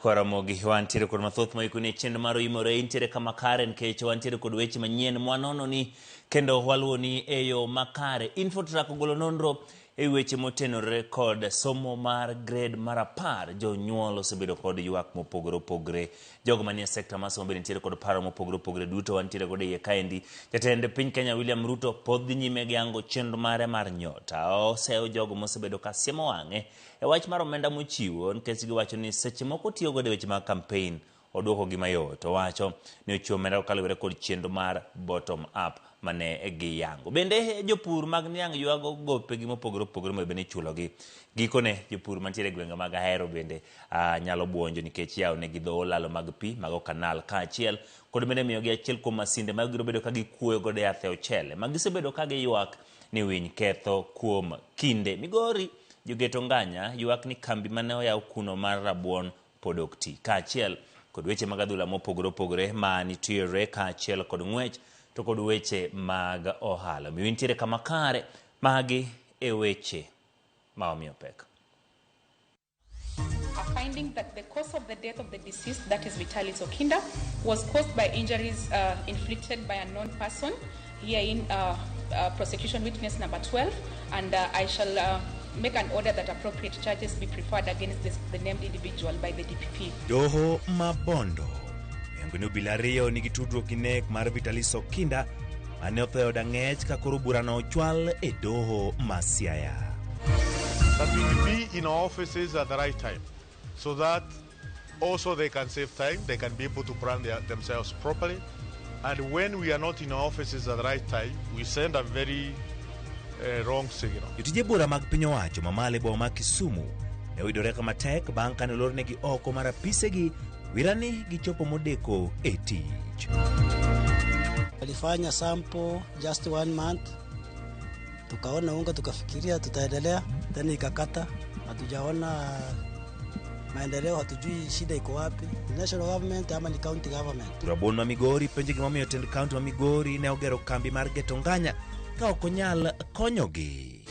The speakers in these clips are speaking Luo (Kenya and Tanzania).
Kwaramogi wantiere kod mathoth moikoni e chenro mar Oimore intiere kama kare nikech wantiere kod weche manyien mwanono ni kendo waluwoni e yo makare. Infotrack ogolo nonro e weche motenore kod somo mar grade mar 10. Jonyuol osebedo kod ywak mopogore opogore. Jogo manie sekta mar somo bende nitiere kod paro mopogore opogore duto wantiere godo iye kaendi. Jatend piny Kenya William Ruto pod dhi nyime gi ango chenro mare mar nyota. Oseyo jogo mosebedo ka siemo wang'e e wach mar omenda mochiwo nikech giwacho ni seche moko otiyo godo e weche mag campaign oduoko gi mayot. Owacho ni ochiwo omenda kaluwore kod chenro mar bottom up mane giyango. Bende jopur mag niang' ywago gopegi mopogore opogore mondo bed ni ichulogi. Gikone jopur mantiere e gwenge mag Ahero bende nyalo buonjo nikech yawo negi dho olalo mag pi mag kanal kaachiel kod bende miyogi achiel kuom masinde ma gibiro bedo ka gikuoyo godo yath e ochele ma gisebedo ka giywak ni winy ketho kuom kinde. Migori Jogeto Nganya ywak ni kambi mane oyaw kuno mar rabuon pod ok ti. Kaachiel kod weche mag adhula mopogore opogore ma nitiere kaachiel kod ng'wech to kod weche mag ohala. Omiyo intiere kama kare, magi e weche ma omiyo pek. A finding that the cause of the death of the deceased, that is Vitalis Okinda, was caused by injuries inflicted by a known person here in prosecution witness number 12, and I shall make an order that appropriate charges be preferred against the named individual by the DPP. Doho Mabondo oyango ni obila ariyo nigi tudruok gi nek mar Vitalis Okinda mane otho e od ang'ech ka koro burano ochwal e doho ma Siaya. That we will be in our offices at the right time so that also they can save time, they can be able to plan themselves properly. And when we are not in our offices at the right time, we send a very wrong signal. Jotije bura mag piny owacho mamalo e boma ma Kisumu ne oyudore kama tek bang' kane olornegi oko mar apisegi wirani gichopo modeko e tich. Walifanya sample just 1 month, tukaona unga tukafikiria tutaendelea, tena ikakata, hatujaona maendeleo, hatujui shida iko wapi, national government ama ni county government. Rabuon ma Migori penjo gimomiyo tend county ma Migori ne ogero kambi mar Geto Nganya ka ok onyal konyogi.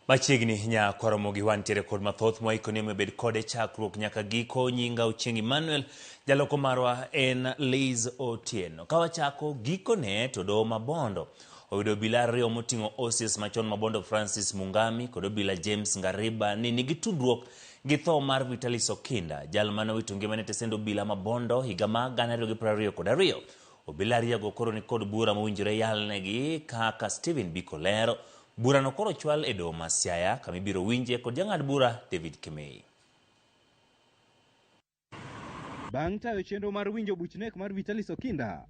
Machiegni nya Kwaramogi wantiere kod mathoth mwaikoni mobed kode chakruok nyaka giko. Nyinga Ochieng' Emmanuel, jaloko marwa en Liz Otieno. Ka wachako gikone to doho Mabondo oyudo obila ariyo moting'o OCS machon Mabondo Francis Mungami kod obila James Ngariba ni nigi tudruok gi tho mar Vitalis Okinda, jal mane owito ngimane e tesend obila Mabondo higa mar 2022. Obila ariyogo koro ni kod bura mowinjore yalnegi kaka Stephen Biko lero. Burano koro ochwal e doho ma Siaya kama ibiro winje kod jang'ad bura David Kimei. Bang' tayo chenro mar winjo buch nek mar Vitalis Okinda,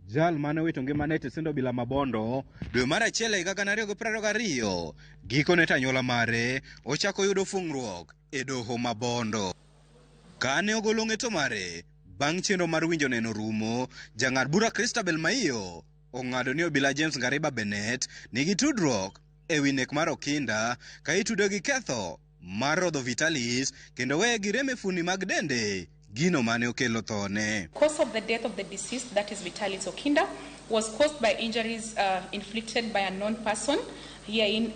jal mane owito ngimane e tesend obila Mabondo dwe mar achiel e higa 2022, gikone to anyuola mare ochako yudo fung'ruok e doho Mabondo. Kane ogolo ng'eto mare bang' chenro mar winjo neno rumo, jang'ad bura Christabel Maiyo ong'ado ni obila James Ngariba Bennett nigi tudruok e wi nek mar Okinda ka itudo gi ketho mar rodho Vitalis kendo weye gi rem e fundi mag dende, gino mane okelo thone. Cause of the death of the deceased, that is Vitalis Okinda, was caused by injuries inflicted by a known person here in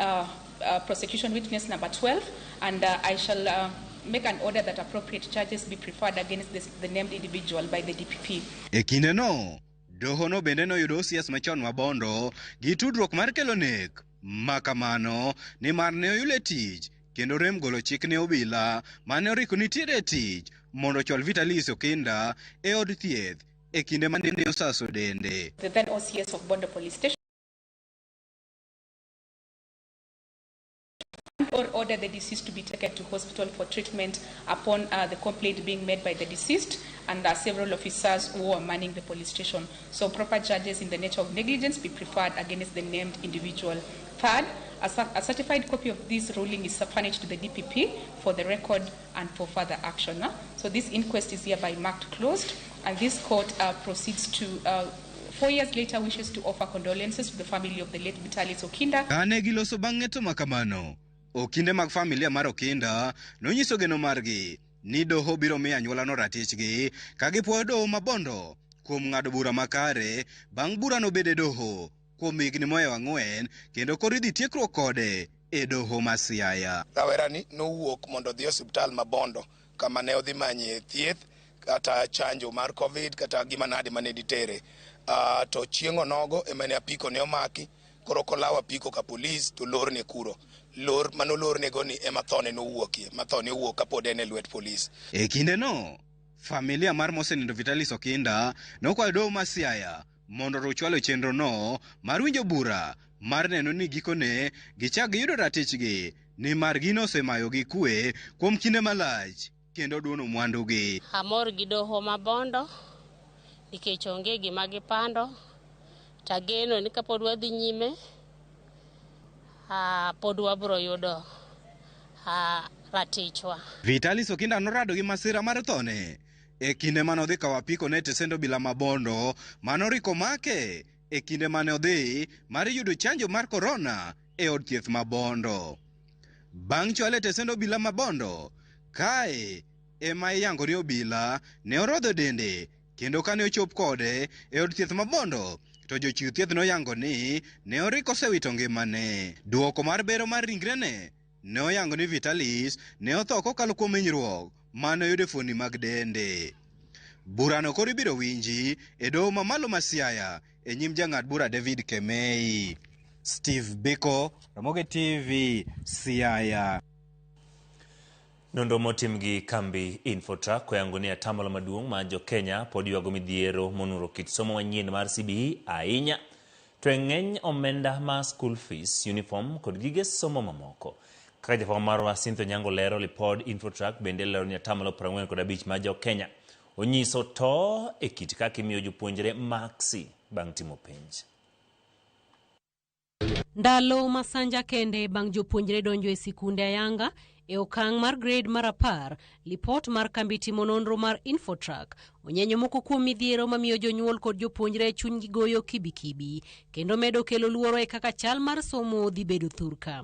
prosecution witness number 12, and I shall make an order that appropriate charges be preferred against the named individual by the DPP. E kindeno, dohono bende noyudo OCS machon Mabondo gi tudruok mar kelo nek makamano nimar ne oyule tich kendo rem golo chik ne obila mane oriko nitiere e tich mondo ochwal Vitalis Okinda e od thieth e kinde mane osaso dende. The then OCS of Bondo Police Station or order the deceased to be taken to hospital for treatment upon the complaint being made by the deceased and several officers who were manning the police station. So proper charges in the nature of negligence be preferred against the named individual. Third, A certified copy of this ruling is furnished to the DPP for the record and for further action. So this inquest is hereby marked closed, and this court proceeds to 4 years later wishes to offer condolences to the family of the late Vitalis Okinda. Kane giloso bang' ng'eto ma kamano, okinde mag familia mar Okinda nonyiso geno margi ni doho biro miyo anyuolano ratichgi ka gipuoyo doho ma Bondo kuom ng'ado bura makare bang' burano bedo e doho kuom higni mohewo 4 kendo koro idhi tiekruok kode e doho ma Siaya. Rawerani nowuok mondo odhi e osiptal ma Bondo kama ne odhi manye thieth kata chanjo mar COVID kata gima nade mane ditere. To chieng' onogo ema ne apiko ne omaki, koro kolawo apiko ka polis to lorne kuro. Lor manolornego ni ema thone nowuokie, ma thone owuok kapod en e lwet polis. E kindeno, familia mar mosenindo Vitalis Okinda nokwayo doho ma Siaya mondo ochwalo chenrono mar winjo bura mar neno ni gikone gichak giyudo ratichgi nimar gino osemayogi kwe kuom kinde malach kendo duono mwandugi. Amor gi doho ma Bondo nikech onge gima gipando, tageno ni kapod wadhi nyime pod wabiro yudo ratichwa. Vitalis Okinda norado gi masira mar thone e kinde mane odhi kawo apiko ne tesend obila ma Bondo manoriko make e kinde mane odhi mar yudo chanjo mar korona e od thieth ma Bondo. Bang' chwale e tesend obila ma Bondo, kae ema iyango ni obila ne orodho dende kendo kane ochop kode e od thieth ma Bondo to jochiw thieth noyango ni ne oriko osewito ngimane. Duoko mar bero mar ringrene ne oyango ni Vitalis ne otho kokalo kuom hinyruok mane oyudo e fuoni mag dende. Burano koro ibiro winji e doho mamalo ma Siaya e nyim jang'ad bura David Kemei. Steve Biko, Ramogi TV, Siaya. Nonro motim gi kambi Infotrack oyango ni atamalo maduong' mar jo-Kenya pod ywago midhiero monuro kit somo manyien mar CBE ahinya to e ng'eny omenda mar school fees, uniform kod gige somo mamoko. Kaka jafwambo marwa Cynthia Onyango lero, lipod Infotrack bende lero ni atamalo 45 mar jo-Kenya onyiso to e kit kaka imiyo jopuonjre maksi bang' timo penj. Ndalo masanja kende bang' jopuonjre donjo e sikunde ayanga e okang' mar grade mar 10, lipot mar kambi timo nonro mar Infotrack onyenyo moko kuom midhiero mamiyo jonyuol kod jopuonjre chunygi goyo kibikibi kendo medo kelo luoro e kaka chal mar somo dhi bedo thurka.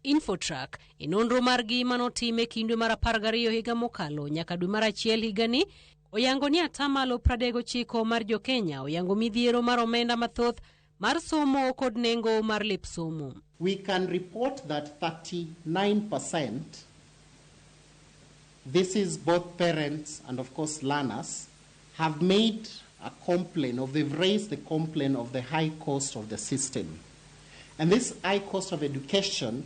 Infotrack e nonro margi manotim e kind dwe mar 12 higa mokalo nyaka dwe mar 1 higani oyango ni atamalo 39 mar jo-Kenya oyango midhiero mar omenda mathoth mar somo kod nengo mar lep somo. We can report that 39%, this is both parents and of course learners, have made a complaint, or they've raised the complaint of the high cost of the system. And this high cost of education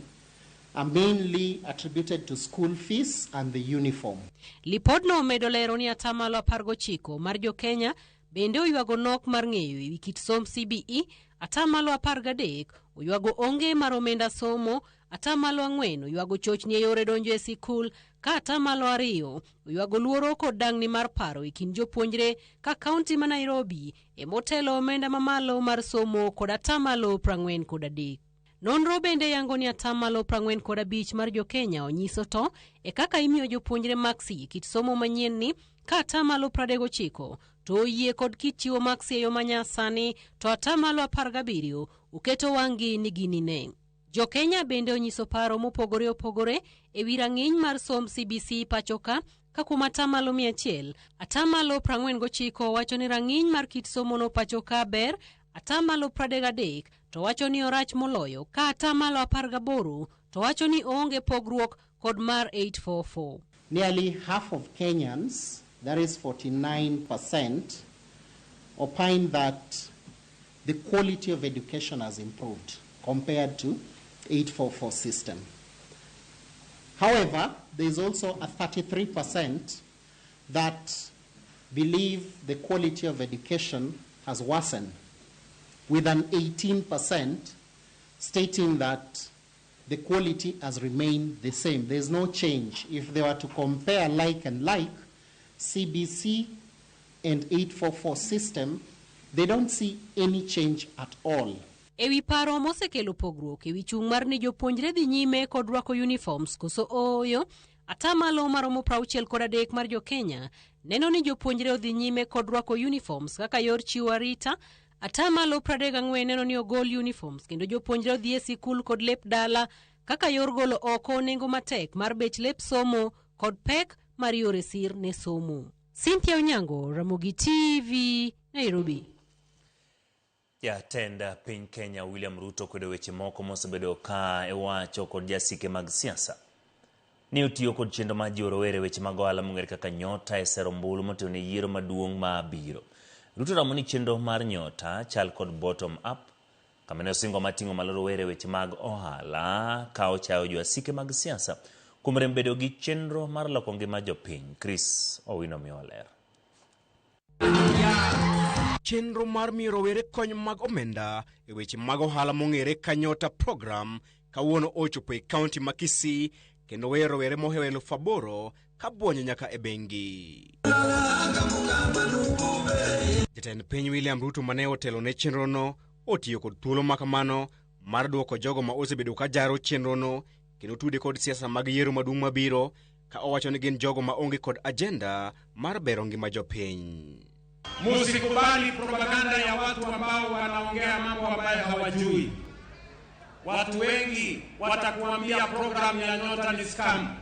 are mainly attributed to school fees and the uniform. Lipodno omedo lero ni atamalo 19 mar jo-Kenya bende oywago nok mar ng'eyo ewi kit somb CBE, atamalo 13 oywago onge mar omenda somo, atamalo 4 oywago chochni e yore donjo e sikul, ka atamalo 2 oywago luoro kod dang'ni mar paro e kind jopuonjre ka kaunti ma Nairobi emotelo omenda mamalo mar somo kod atamalo 43. Nonro bende yango ni atamalo 45 mar jo-Kenya onyiso to e kaka imiyo jopuonjre maksi kit somo manyien ni, ka atamalo 39 to oyie kod kit chiwo maksi e yo manyasani to atamalo 17 oketo wang'gi ni ginine. Jo-Kenya bende onyiso paro mopogore opogore e wi rang'iny mar somb CBC pacho ka kuom atamalo 100, atamalo 49 wacho ni rang'iny mar kit somono pacho ka ber, atamalo 33 to wacho ni orach moloyo, ka atamalo 18 to wacho ni oonge pogruok kod mar 844. Nearly half of Kenyans, that is 49%, opine that the quality of education has improved compared to 844 system. However, there is also a 33% that believe the quality of education has worsened, with an 18% stating that the quality has remained the same. There is no change. If they were to compare like and like, CBC and 844 system, they don't see any change at all. Ewi paro mosekelo pogruok ewi chung' mar ni jopuonjre dhi nyime kod rwako uniforms koso ooyo, atamalo maromo 63 mar jo-Kenya neno ni jopuonjre odhi nyime kod rwako uniforms kaka yor chiwo arita, atamalo 34 neno ni ogol uniforms kendo jopuonjre odhi e sikul kod lep dala kaka yor golo oko nengo matek mar bech lep somo kod pek mar yore sir ne somo. Cynthia Onyango, Ramogi TV, Nairobi. Jatend piny Kenya William Ruto kwedo weche moko mosebedo ka iwacho kod jasike mag siasa ni otiyo kod chenro mar jiwo rowere weche mag ohala mong'ere kaka Nyota e sero ombulu motelo ne yiero maduong' ma biro. Ruto ramo ni chenro mar Nyota chal kod bottom up kama ne osingo mar ting'o malo rowere weche mag ohala ka ochayo joasike mag siasa kuom rem bedo gi chenro mar loko ngima jopiny. Chris Owino miyowa ler. Chenro mar miyo rowere kony mag omenda e weche mag ohala mong'ere ka Nyota Program kawuono ochopo e kaunti ma Kisii kendo weyo rowere mohewo 8,000 ka buonjo nyaka e bengi. Jatend piny William Ruto mane otelo ne chenrono otiyo kod thuolo ma kamano mar duoko jogo ma osebedo ka jaro chenrono kendo tude kod siasa mag yiero maduong' mabiro ka owacho ni gin jogo ma onge kod ajenda mar bero ngima jopiny. Musikubali propaganda ya watu ambao wanaongea mambo ambayo hawajui. Watu wengi watakuambia program ya Nyota ni scam.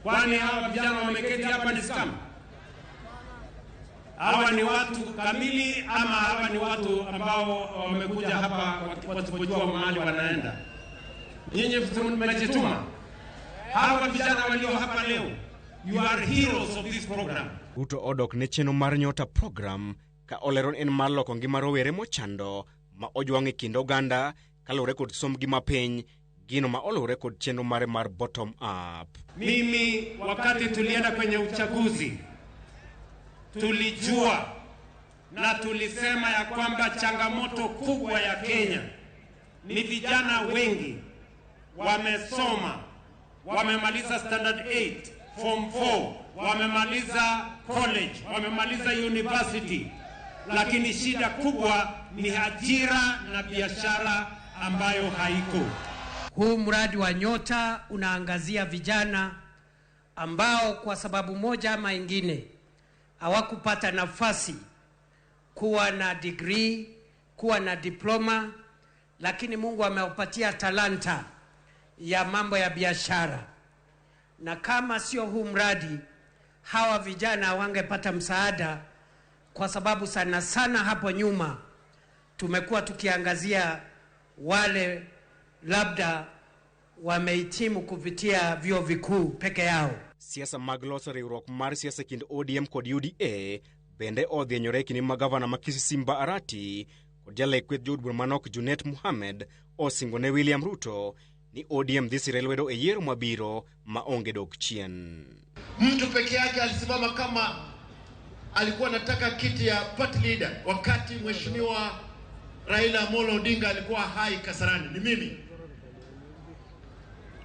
Kwani hawa vijana wameketi hapa ni scam? Hawa ni watu kamili ama hawa ni watu ambao wamekuja hapa wasipojua mahali wanaenda? Nyinyi mmejituma. Hawa vijana walio hapa leo, you are heroes of this program. Ruto odok ne chenro mar Nyota Program ka olero ni en mar loko ngima rowere mochando ma ojwang' e kind oganda kaluwore kod sombgi mapiny, gino ma oluwore kod chenro mare mar bottom up. Mimi wakati tulienda kwenye uchaguzi tulijua na tulisema ya kwamba changamoto kubwa ya Kenya ni vijana wengi wamesoma, wamemaliza standard 8, form 4, wamemaliza college, wamemaliza university, lakini shida kubwa ni ajira na biashara ambayo haiko. Huu mradi wa Nyota unaangazia vijana ambao kwa sababu moja ama ingine hawakupata nafasi kuwa na degree, kuwa na diploma, lakini Mungu amewapatia talanta ya mambo ya biashara. Na kama sio huu mradi, hawa vijana hawangepata msaada, kwa sababu sana sana hapo nyuma tumekuwa tukiangazia wale labda wamehitimu kupitia vyuo vikuu peke yao. Siasa mag loso riwruok mar siasa kind ODM kod UDA bende odhienyore e kinde ma gavana ma Kisii Simba Arati kod jalek kweth jood bura manok Junet Mohammed osingo ne William Ruto ni ODM dhi sire lwedo e yiero mabiro ma onge dok chien. Mtu peke yake alisimama kama alikuwa anataka kiti ya party leader wakati Mheshimiwa Raila Amolo Odinga alikuwa hai Kasarani, ni mimi.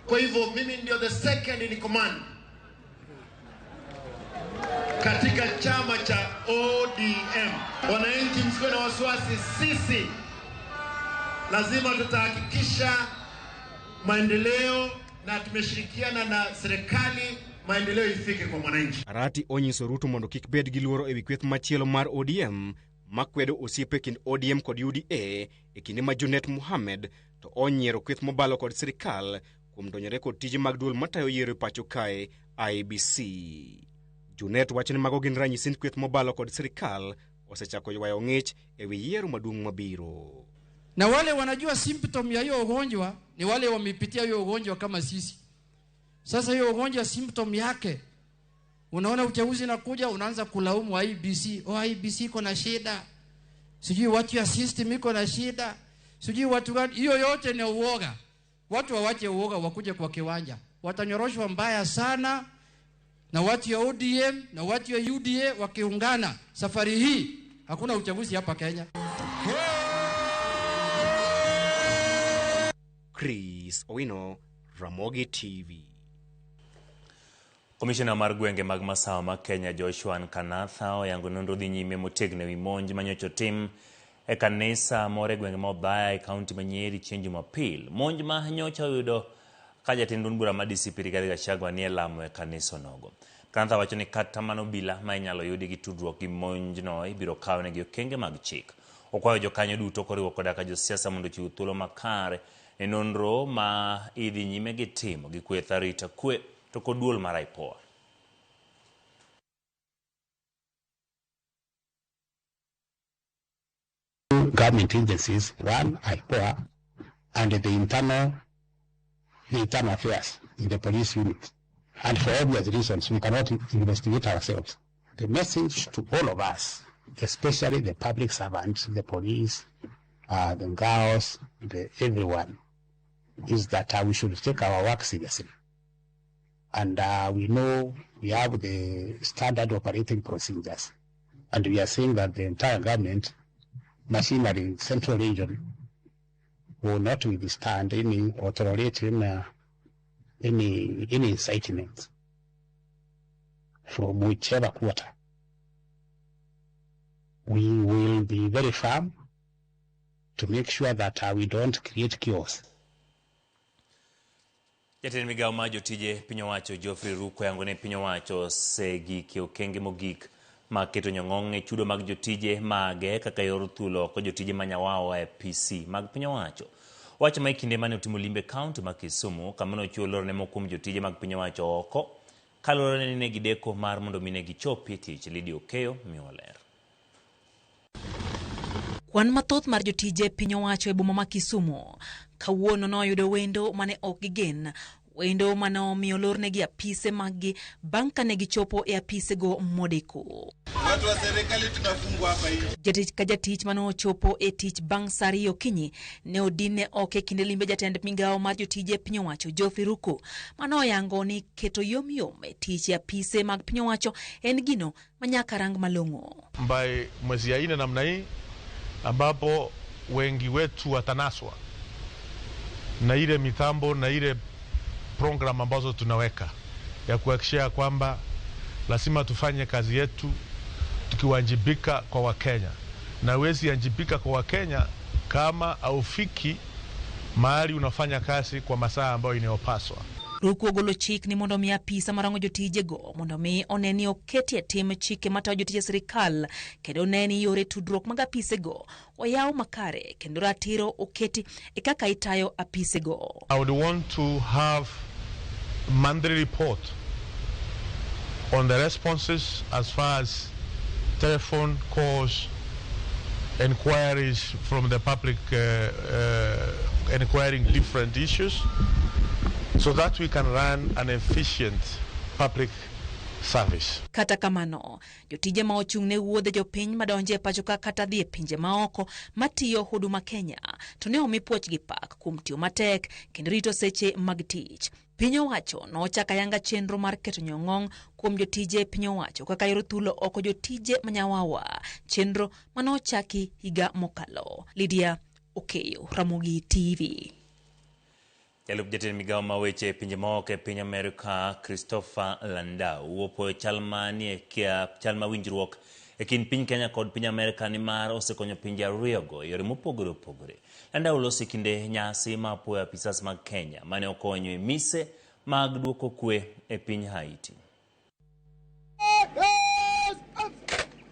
Kwa hivyo mimi ndio the second in command katika chama cha ODM. Wananchi msiwe na wasiwasi, sisi lazima tutahakikisha maendeleo na tumeshirikiana na serikali maendeleo ifike kwa mwananchi. Arati onyiso Ruto mondo kik bed gi luoro ewi kweth machielo mar ODM makwedo osiepe kind ODM kod UDA e kinde ma Junet Mohammed to onyiero kweth mobalo kod sirikal kuom donyore kod tije mag duol matayo yiero e pacho kae IEBC. Junet wacho ni mago gin ranyisi ni kweth mobalo kod sirikal osechako ywayo ng'ich ewi yiero maduong' mabiro. Na wale wanajua symptom ya hiyo ugonjwa ni wale wamepitia hiyo ugonjwa kama sisi. Sasa hiyo ugonjwa symptom yake, unaona uchaguzi nakuja, unaanza kulaumu IEBC. Oh, IEBC iko na shida, sijui watu ya system iko na shida, sijui watu gani. Hiyo yote ni uoga. Watu wawache uoga, wakuje kwa kiwanja, watanyoroshwa mbaya sana na watu ya ODM na watu ya UDA wakiungana. Safari hii hakuna uchaguzi hapa Kenya. Chris Owino, Ramogi TV. Komishona mar gwenge mag masawa ma Kenya Joshua Nkanatha oyango nonro dhi nyime motegno ewi monj manyocha otim e kanisa moro e gwenge ma Othaya e kaunti ma Nyeri chieng' Jumapil. Monj ma nyocha oyudo ka jatend duond bura ma DCP Rigathi Gachagua nie lamo e kanisa onogo. Kantha wacho ni kata mana obila ma inyalo yudi gi tudruok gi monjno ibiro kawnegi okenge mag chik. Okwayo jokanyo duto koriwo koda ka josiasa mondo ochiw thuolo makare ne nonro ma idhi nyime gi timo gi kweth arita kwe to kod duol mar IPOA. Government agencies, one, IPOA, and the internal affairs in the police unit. And for obvious reasons, we cannot investigate ourselves. The message to all of us, especially the public servants, the police, the girls, everyone, is that we should take our work seriously. And we know we have the standard operating procedures. And we are saying that the entire government machinery in Central Region will not withstand any or tolerate any incitement from whichever quarter. We will be very firm to make sure that we don't create chaos. Jatend migawo mar jotije piny owacho Geoffrey Ruko yango ne piny owacho osegik e okenge mogik mag keto nyong'ong' e chudo mag jotije mage kaka yor thulo oko jotije ma nyawawa e PC mag piny owacho. Wacho ma e kinde mane otimo limbe kaunti ma Kisumu kama ne ochiwo lor ne moko kuom jotije mag piny owacho oko kaluwore ni ne gideko mar mondo mi ne gichopi e tich. Lydia Okeyo miyo ler. Kwan mathoth mar jotije piny owacho e boma ma Kisumu kawuono noyudo wendo mane ok gigen, wendo mane omiyo lornegi apise maggi bang' kane gichopo e apisego modeko. Watu wa serikali tunafungwa hapa hivi. Jatich ka jatich mane ochopo e tich bang' saa ariyo okinyi ne odinne oko e kinde limbe jatend migawo mar jotije piny owacho Geoffrey Ruko mane oyango ni keto yomyom e tich e apise mag piny owacho en gino manyaka rang malong'o. By mwezi ya nne namna hii ambapo wengi wetu watanaswa na ile mitambo na ile program ambazo tunaweka ya kuhakikisha kwamba lazima tufanye kazi yetu tukiwajibika kwa Wakenya. Na huwezi wajibika kwa Wakenya kama haufiki mahali unafanya kazi kwa masaa ambayo inayopaswa. Ruko ogolo chik ni mondo mi apisa marango jotijego mondo mi one ni oketi e tim chike matayo jotije sirikal kendo ne ni yore tudruok mag apisego oyaw makare kendo ratiro oketi e kaka itayo apisego. I would want to have monthly report on the responses as far as telephone calls, inquiries from the public inquiring different issues, so that we can run an efficient public service. Kata kamano, jotije ma ochung' ne wuodhe jopiny madonjo e pacho ka kata dhi e pinje maoko matiyo Huduma Kenya to ne omi puoch gi pak kuom tiyo matek kendo rito seche mag tich. Piny owacho nochako ayanga chenro mar keto nyong'ong' kuom jotije piny owacho kaka yor thulo oko jotije manyawawa, chenro manochaki higa mokalo. Lydia Okeyo, Ramogi TV. Jalup jatend migawo ma weche e pinje maoko e piny Amerika Christopher Landau opuoyo chal ma winjruok e kind piny Kenya kod piny Amerika nimar osekonyo pinje ariyogo e yore mopogore opogore. Landau loso e kinde nyasi mar puoyo apisas mag Kenya mane okonyo e mise mag duoko kwe e piny Haiti.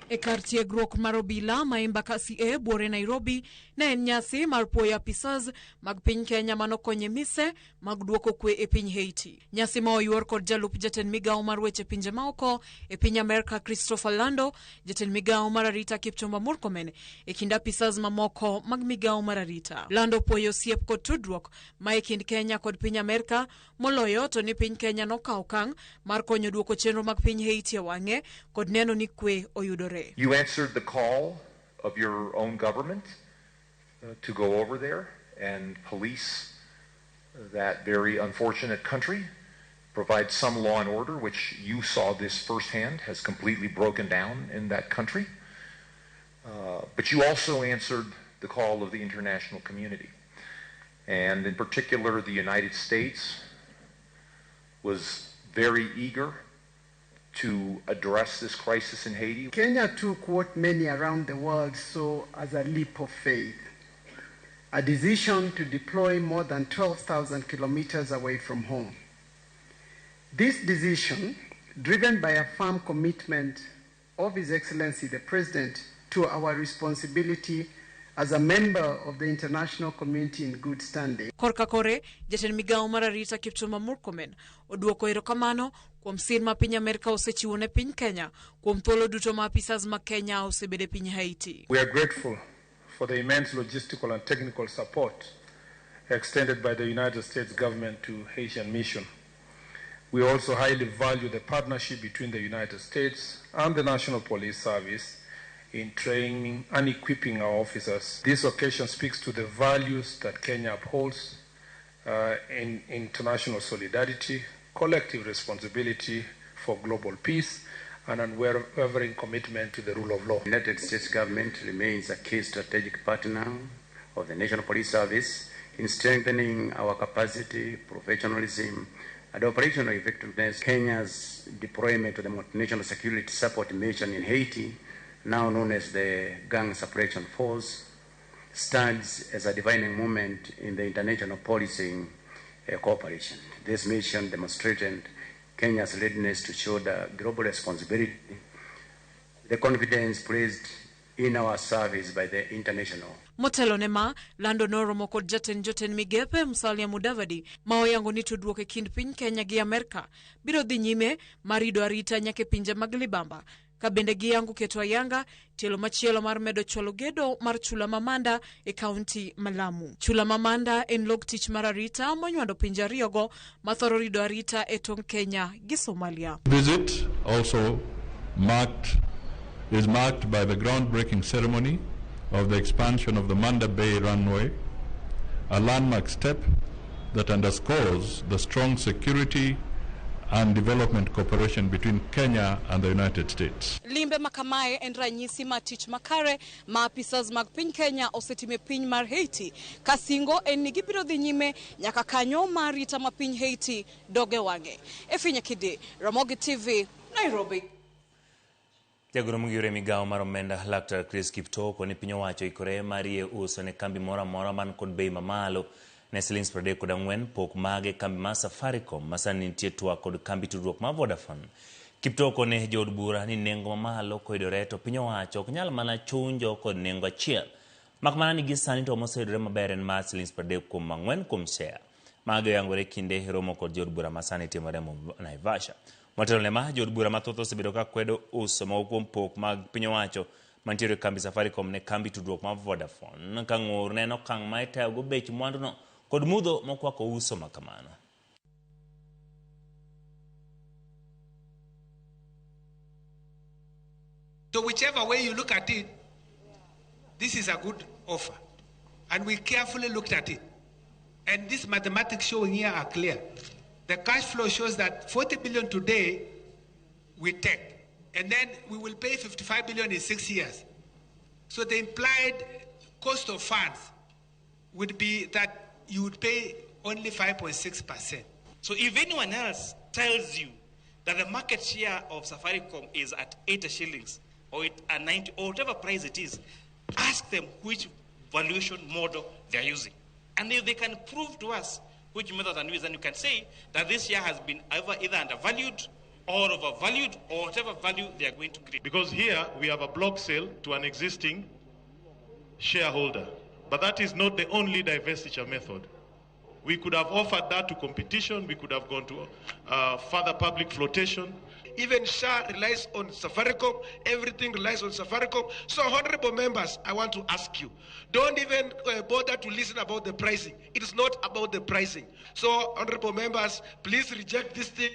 E kar tiegruok mar obila ma Embakasi A buore Nairobi ne en nyasi mar puoyo apisas mag piny Kenya manokonyo e mise mag duoko kwe e piny Haiti. Nyasi ma oyuor kod jalup jatend migawo mar weche pinje maoko e piny Amerika Christopher Lando, jatend migawo mar arita Kipchumba Murkomen e kind apisas mamoko mag migawo mar arita. Lando puoyo osiep kod tudruok ma e kind Kenya kod piny Amerika moloyo to ni piny Kenya nokawo okang' mar konyo duoko chenro mag piny Haiti e wang'e kod neno ni kwe oyudore. You answered the call of your own government to go over there and police that very unfortunate country, provide some law and order, which you saw this firsthand has completely broken down in that country. But you also answered the call of the international community. And in particular, the United States was very eager to address this crisis in Haiti. Kenya took what many around the world saw as a leap of faith, a decision to deploy more than 12,000 kilometers away from home. This decision, driven by a firm commitment of His Excellency the President to our responsibility as a member of the international community in good standing. Korka kore, jatend migawo mar arita Kipchumba Murkomen oduoko erokamano kuom sir ma piny Amerka osechiwo ne piny Kenya kuom thuolo duto ma apisas ma Kenya osebedo e piny Haiti. We are grateful for the immense logistical and technical support extended by the United States government to Haitian mission. We also highly value the partnership between the United States and the National Police Service in training and equipping our officers. This occasion speaks to the values that Kenya upholds in international solidarity, collective responsibility for global peace, and unwavering commitment to the rule of law. The United States government remains a key strategic partner of the National Police Service in strengthening our capacity, professionalism, and operational effectiveness. Kenya's deployment to the Multinational Security Support Mission in Haiti, now known as the Gang Suppression Force, stands as a defining moment in the international policing cooperation. This mission demonstrated Kenya's readiness to shoulder global responsibility, the confidence placed in our service by the international. Motelo ne ma, lando noromo kod jatend jotend migepe Musalia Mudavadi ma oyango ni tudruok e kind piny Kenya gi Amerka biro dhi nyime mar rido arita nyaka e pinje mag libamba, ka bende giyango keto ayanga tielo machielo mar medo chwalo gedo mar chula ma Manda e kaunti ma Lamu. Chula ma Manda en log tich mar arita monywando pinje ariyogo ma thoro rido arita e tong' Kenya gi Somalia. Visit also is marked by the groundbreaking ceremony of the expansion of the Manda Bay runway, a landmark step that underscores the strong security and development cooperation between Kenya and the United States. Limbe makamae en ranyisi mar tich makare ma apisas mag piny Kenya osetimo e piny mar Haiti. Kasingo en ni gibiro dhi nyime nyaka kanyo mar arita ma piny Haiti doge wang'e. Efinya Kide, Ramogi TV, Nairobi. Jagoro mogire migawo mar omenda Laktar Chris Kiptoo koni piny owacho ikore mar yie uso ne kambi moro amora man kod bei mamalo ne silings 34 pok mage kambi mar Safaricom ma sani nitie twak kod kambi tudruok mar Vodafone. Kiptoo kone jood bura ni nengo mamalo koyudore to piny owacho ok nyal mana chunjo kod nengo achiel, mak mana ni gi sani to moseyudore maber en mar silings 34 kuom share. Mago oyangore kinde romo kod jood bura ma sani timore Naivasha. Motelo ne ma, jood bura mathoth osebedo ka kwedo uso moko kuom pok mag piny owacho mantiere e kambi Safaricom ne kambi tudruok mar Vodafone ka ng'ur ne en okang' ma itayogo bech mwanduno kod mudho mokwako uso ma kamano. So whichever way you look at it, this is a good offer. And we carefully looked at it. And these mathematics showing here are clear. The cash flow shows that 40 billion today we take, and then we will pay 55 billion in 6 years. So the implied cost of funds would be that you would pay only 5.6%. So if anyone else tells you that the market share of Safaricom is at 80 shillings or at 90 or whatever price it is, ask them which valuation model they are using. And if they can prove to us which method and use, then you can say that this share has been either undervalued or overvalued or whatever value they are going to create. Because here we have a block sale to an existing shareholder. But that is not the only divestiture method. We could have offered that to competition. We could have gone to further public flotation. Even SHA relies on Safaricom. Everything relies on Safaricom. So, honorable members, I want to ask you, don't even bother to listen about the pricing. It is not about the pricing. So, honorable members, please reject this thing.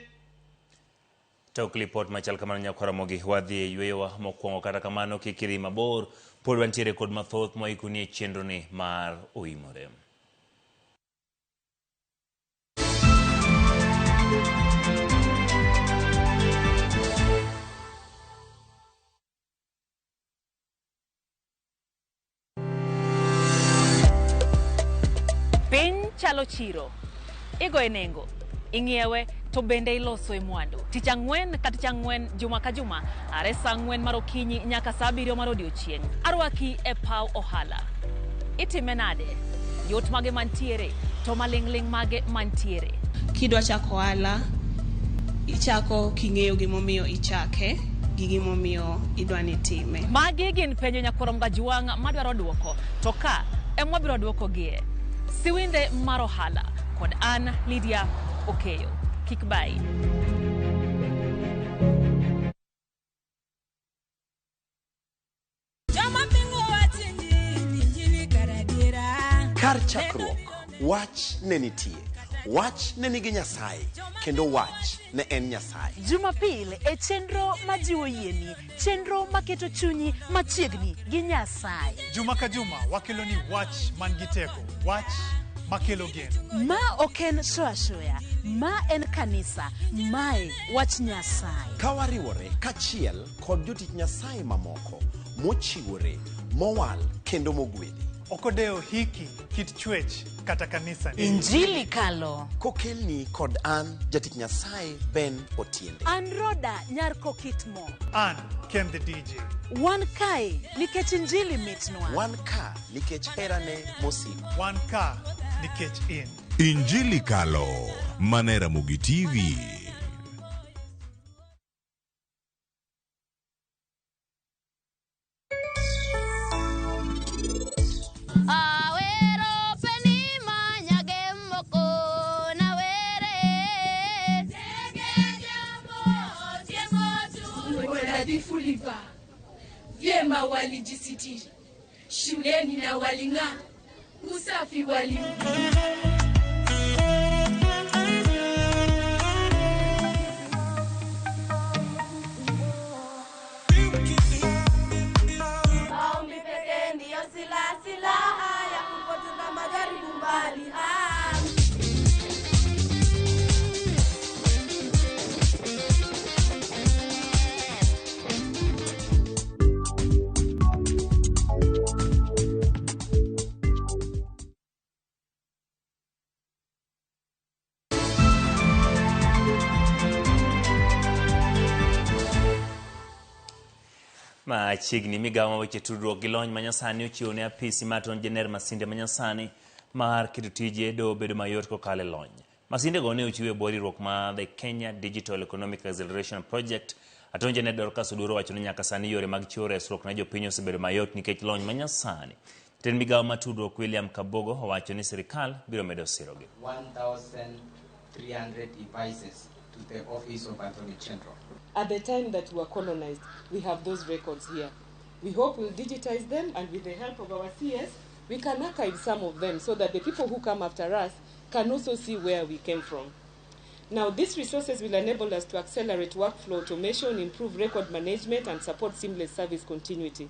Tok lipot machal kamano nyakwara Ramogi wadhi e yweyowa mokwongo, kata kamano kik idhi mabor, pod wantiere kod mathoth moikoni e chenro ni mar Oimore. Piny chalo chiro, igoye nengo, Ing'iewe to bende iloso e mwandu. Tich ang'wen ka tich ang'wen juma ka juma are saa 4 mar okinyi nyaka saa 7 mar odiochieng'. Arwaki e paw ohala. Itime nade? Yot mage mantiere to maling'ling' mage mantiere. Kidwa chako ohala, ichako king'eyo gimomiyo ichake gi gimomiyo idwa ni itime. Magi gin penjo nyakwar Mgajwang' madwaro duoko to ka ema wabiro duokogie. Siwinde mar ohala kod an Lydia Okeyo. Kik bayi. Kar chakruok, wach ne nitie. Wach ne nigi Nyasaye, kendo wach ne en Nyasaye. Jumapil e chenro majiwo yieni, chenro maketo chunyi machiegni gi Nyasaye. Juma ka juma wakeloni wach man gi teko, wach makelo geno. Ma ok en show ashoya, ma en kanisa, mae wach Nyasaye. Ka wariwore kachiel kod jotich Nyasaye mamoko mochiwore, mowal kendo mogwedhi. Ok odewo hiki, kit chwech kata kanisa. Injili kalo. Kokelni kod an jatich Nyasaye Ben Otiende. An Roda nyar Kokitmo. An Ken the DJ. Wan kae nikech injili mitnwa. Wan ka nikech herane mosiko. Wan ka nikech in. Injili Kalo, mane Ramogi TV. Awero peni manyage moko na were. Wanadhifu livaa vyema, walijisitiri shuleni na waling'aa, usafi wali Maombi pekee ndiyo silaha ya kupoteza majaribu mbali. Machiegni migawo ma weche tudruok gi lony manyasani ochiwo ne apisi mar Attorney General masinde manyasani mar keto tije doho bedo mayot kokalo e lony. Masindego ne ochiw e bwo riwruok mar The Kenya Digital Economic Acceleration Project. Attorney General Dorcas Oduor owacho ni nyaka sani yore mag chiwo resruok ne jopiny osebedo mayot nikech lony manyasani. Jatend migawo mar tudruok William Kabogo owacho ni sirikal biro medo sirogi. 1,300 devices to the Office of Attorney General. At the time that we were colonized, we have those records here. We hope we'll digitize them, and with the help of our CS, we can archive some of them so that the people who come after us can also see where we came from. Now, these resources will enable us to accelerate workflow automation, improve record management, and support seamless service continuity.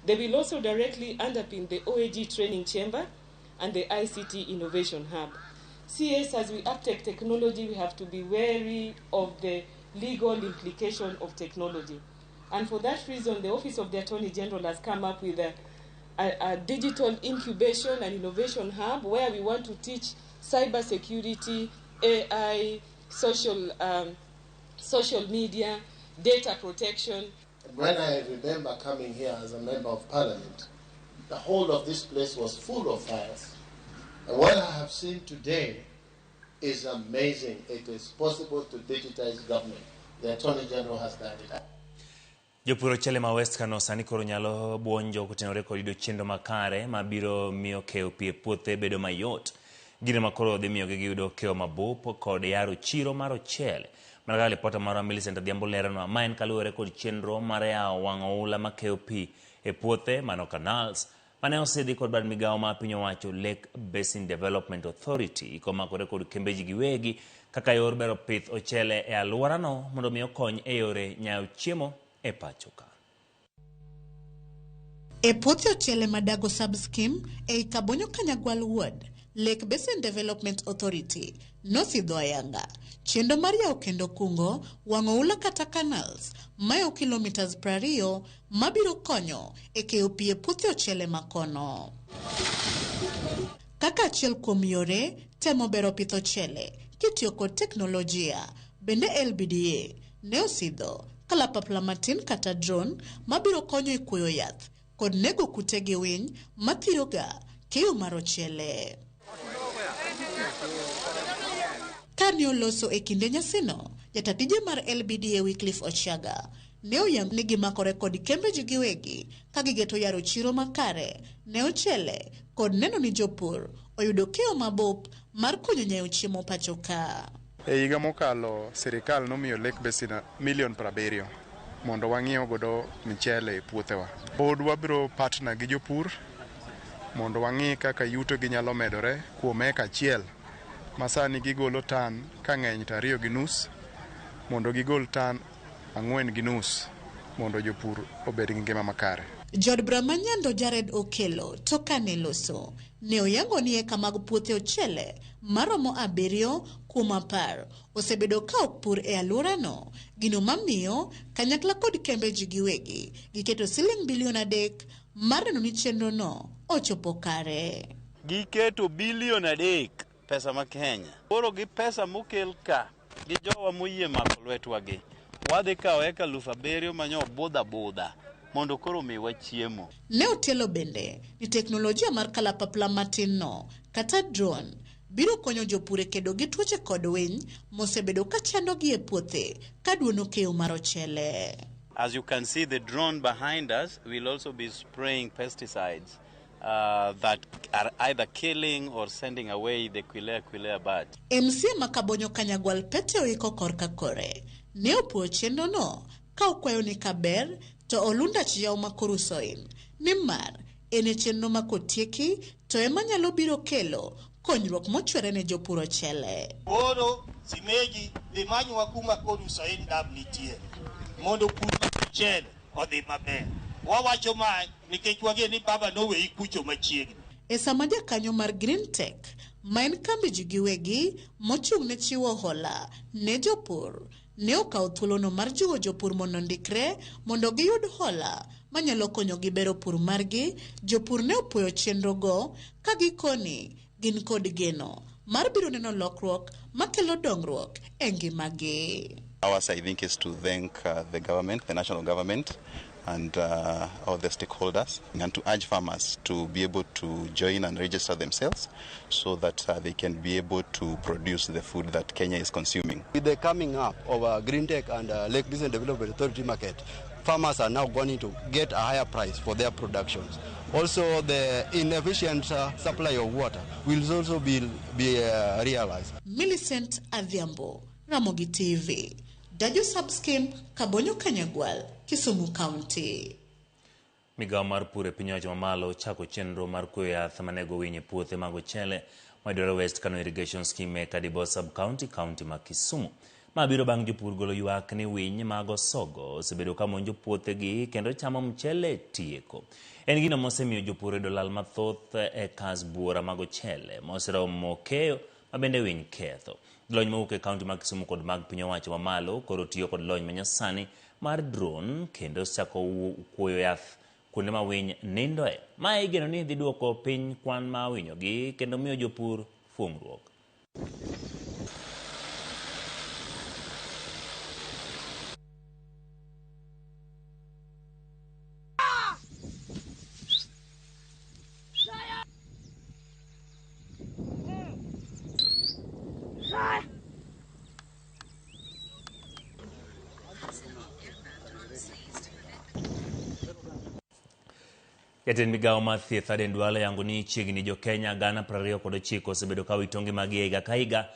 They will also directly underpin the OAG Training Chamber and the ICT Innovation Hub. CS, as we uptake technology, we have to be wary of the legal implication of technology. And for that reason, the Office of the Attorney General has come up with a digital incubation and innovation hub where we want to teach cybersecurity, AI, social media, data protection. When I remember coming here as a member of parliament, the whole of this place was full of files. And what I have seen today is amazing. It is possible to digitize government. The Attorney General has done it. Jopur ochele ma West Kano sani koro nyalo buonjo kotenore kod yudo chenro makare mabiro miyo keyo pi e puothe bedo mayot. Gino ma koro dhi miyogi giyudo keyo mabup kod yaro chiro mar ochele. Mana kaka lipota marwa Millicent Adhiambo leronwa, ma en kaluwore kod chenro mar yawo wang' oula makeyo pi e puothe mano canals mane osidhi kod bad migawo ma piny owacho Lake Basin Development Authority komakore kod kembe ji giwegi kaka yor bero pith ochele e alworano mondo mi okony e yore nyayo chiemo e pacho ka. E puothe ochele Madago sub-scheme ei Kabonyo Kanyagwal Ward, Lake Basin Development Authority nosidho ayanga chenro mar yawo kendo kungo wang' oula kata canals mayo kilometers 20 mabiro konyo e keyo pi e puothe ochele makono. Kaka achiel kuom yore temo bero pith ochele kitiyo kod teknolojia. Bende LBDA ne osidho kalapapla matin kata drone mabiro konyo e kuoyo yath kod nego kute gi winy mathiroga keyo mar ochele. Kane oloso e kinde nyasino, jatatije mar LBDA Wycliffe Ochiaga ne oyango ni gimakore kod kembe ji giwegi ka gigeto yaro chiro makare ne ochele kod neno ni jopur oyudo keyo mabup mar konyo nyayo chiemo pacho ka. E higa mokalo sirikal nomiyo Lake Basin milion 70 mondo wang'iew godo michele e puothewa. Pod wabiro partner gi jopur mondo wang'i kaka yuto gi nyalo medore kuom eka achiel ma sani gigolo tan ka ng'eny to 2.5 mondo gigol tan 4.5 mondo jopur obed gi ngima makare. Jaod bura ma Nyando Jared Okello to kane loso ne oyango ni eka mag puothe ochele maromo 7 kuom 10 osebedo ka ok pur e alworano, gino mamiyo kanyakla kod kembe ji giwegi giketo siling bilion 3 mar neno ni chenrono ochopo kare. Giketo bilion 3 pesa ma Kenya. Koro gi pesa mokel ka gi jowa moyie mako lwetwa gi, wadhi kawo eka 7,000 manyo budha budha mondo koro miwa chiemo. Ne otielo bende ni teknolojia mar kalapapla matin no kata drone biro konyo jopur e kedo gi tuoche kod winy mosebedo ka chandogi e puothe ka duono keyo mar ochele. As you can see, the drone behind us will also be spraying pesticides that are either killing or sending away the quelea quelea bird. MCA ma Kabonyo Kanyagwal Pete Oiko korka kore ne opuoyo chenrono ka okwayo ni kaber to olundach yaw ma Korusoin nimar en e chenro ma kotieki to ema nyalo biro kelo konyruok mochwere ne jopur ochele. Koro simeji dhi manywa kuma Korusoin dam nitie mondo pur mar mchele odhi maber. Wawacho mae nikech wageno ni baba noweyi kucho machiegni. E sama jakanyo mar Green Tech ma en kambi ji giwegi mochung' ne chiwo hola ne jopur ne okawo thuolono mar jiwo jopur mondo ondikre mondo giyud hola manyalo konyogi bero pur margi. Jopur ne opuoyo chenrogo ka gikoni gin kod geno mar biro neno lokruok makelo dongruok e ngimagi. Ours, I think, is to thank the government, the national government, and all the stakeholders, and to urge farmers to be able to join and register themselves so that they can be able to produce the food that Kenya is consuming. With the coming up of Green Tech and Lake Basin Development Authority market, farmers are now going to get a higher price for their productions. Also, the inefficient supply of water will also be realized. Millicent Adhiambo, Ramogi TV, Daju Subscheme, Kabonyo Kanyagwal, Kisumu County. Migawo mar pur e piny owacho mamalo chako chenro mar kuoyo yath manego winy e puothe mag ochele mayudore West Kano Irrigation Scheme e Kadibo Sub-County, county ma Kisumu. Ma biro bang' jopur golo ywak ni winy mag osogo osebedo ka monjo puothegi kendo chamo mchele tieko. En gino mosemiyo jopur yudo lal mathoth e kas buora mag ochele moseromo keyo ma bende winy ketho. Lony mowuok e kaunti mag Kisumu kod mag piny owacho mamalo koro tiyo kod lony manyasani mar drone kendo chako kuoyo yath kuonde ma winy nindoe. Mae igeno ni dhi duoko piny kwan ma winyogi kendo miyo jopur fuong'ruok. Jatend migawo mar thieth Aden Duale yango ni chiegni jo Kenya 29,000 osebedo ka wito ngimagi e higa ka higa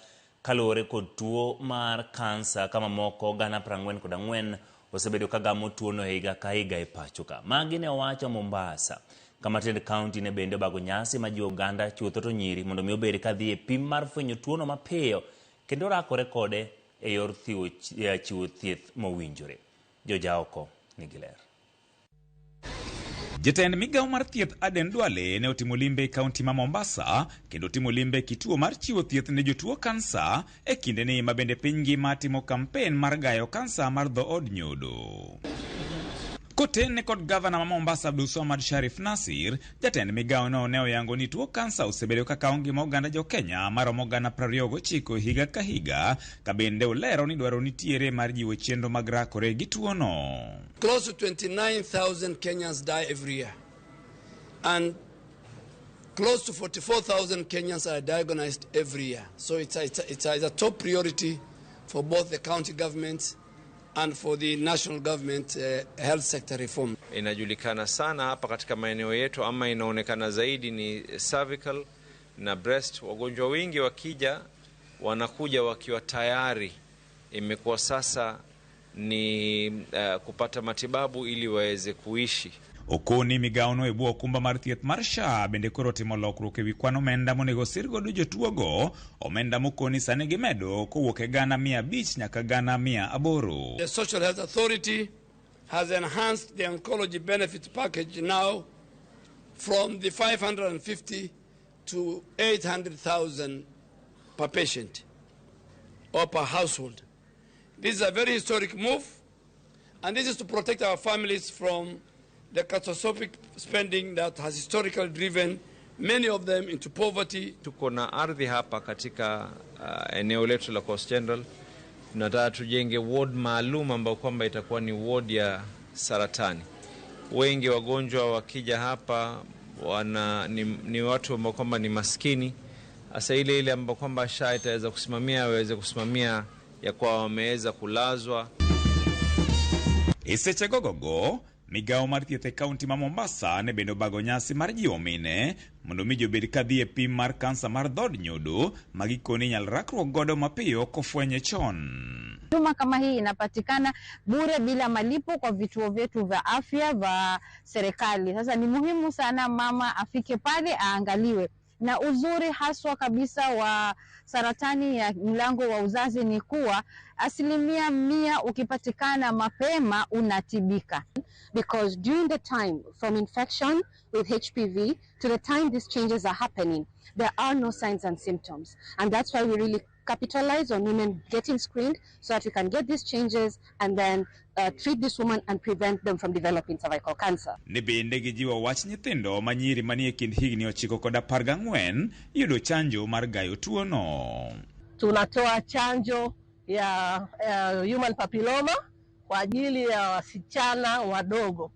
kaluwore kod tuo mar kansa ka mamoko 44,000 osebedo ka gamo tuono e higa ka higa e pacho ka. Magi ne owacho Mombasa kama tend kaunti ne bende obago nyasi ma jiwo oganda chutho to nyiri mondo mi obed ka dhi e pim mar fwenyo tuono mapiyo kendo rakore kode e yor chiwo thieth mowinjore. Jojaoko nigi ler. Jatend migawo mar thieth Aden Duale ne otimo limbe e kaunti ma Mombasa kendo timo limbe e kituo mar chiwo thieth ne jotuo kansa e kindeni ma bende piny ngima timo kampen mar gayo kansa mar dhood nyodo. Kotene kod gavana ma Mombasa Abdulswamad Sharif Nasir, jatend migawo no ne oyango ni tuo kansa osebedo ka kawo ngima oganda jo Kenya maromo 29,000 higa ka higa, ka bende olero ni dwaro nitiere mar jiwo chenro mag rakore gi tuono. Close to 29,000 Kenyans die every year. And close to 44,000 Kenyans are diagnosed every year. So it's a top priority for both the county governments and for the national government health sector reform. Inajulikana sana hapa katika maeneo yetu, ama inaonekana zaidi ni cervical na breast. Wagonjwa wengi wakija wanakuja wakiwa tayari, imekuwa sasa ni kupata matibabu ili waweze kuishi. Okoni migawo no e bwo okumba mar thieth mar SHA bende koro timo lokruok ewi kwan omenda monego osir godo jotuogo, omenda mokoni sani gimedo kowuok e 500 nyaka 800. The Social Health Authority has enhanced the oncology benefit package now from the 550 to 800,000 per patient or per household. This is a very historic move, and this is to protect our families from the catastrophic spending that has historically driven many of them into poverty. Tuko na ardhi hapa katika eneo letu la Coast General. Tunataka tujenge ward maalum ambayo kwamba itakuwa ni ward ya saratani. Wengi wagonjwa wakija hapa ni watu ambao kwamba ni maskini. Hasa ile ambayo kwamba SHA itaweza kusimamia, waweze kusimamia ya kwa wameweza kulazwa. Eseche gogogo migawo mar thieth e kaunti ma Mombasa ne bende obago nyasi mar jiwo mine mondo mi jobed kadhi e pim mar kansa mar dhood nyodo ma gikone inyal rakruok godo mapiyo kofwenye chon. Huduma kama hii inapatikana bure bila malipo kwa vituo vyetu vya afya vya serikali. Sasa ni muhimu sana mama afike pale aangaliwe. Na uzuri haswa kabisa wa saratani ya mlango wa uzazi ni kuwa 100% ukipatikana mapema unatibika. Because during the time from infection with HPV to the time these changes are happening, there are no signs and symptoms. And that's why we really capitalize on women getting screened so that we can get these changes and then treat this woman and prevent them from developing cervical cancer. Ne bende gijiwo wach nyithindo manyiri manie kind higni 9 kod 14 yudo chanjo mar gayo tuono. Tunatoa chanjo ya human papilloma kwa ajili ya wasichana wadogo.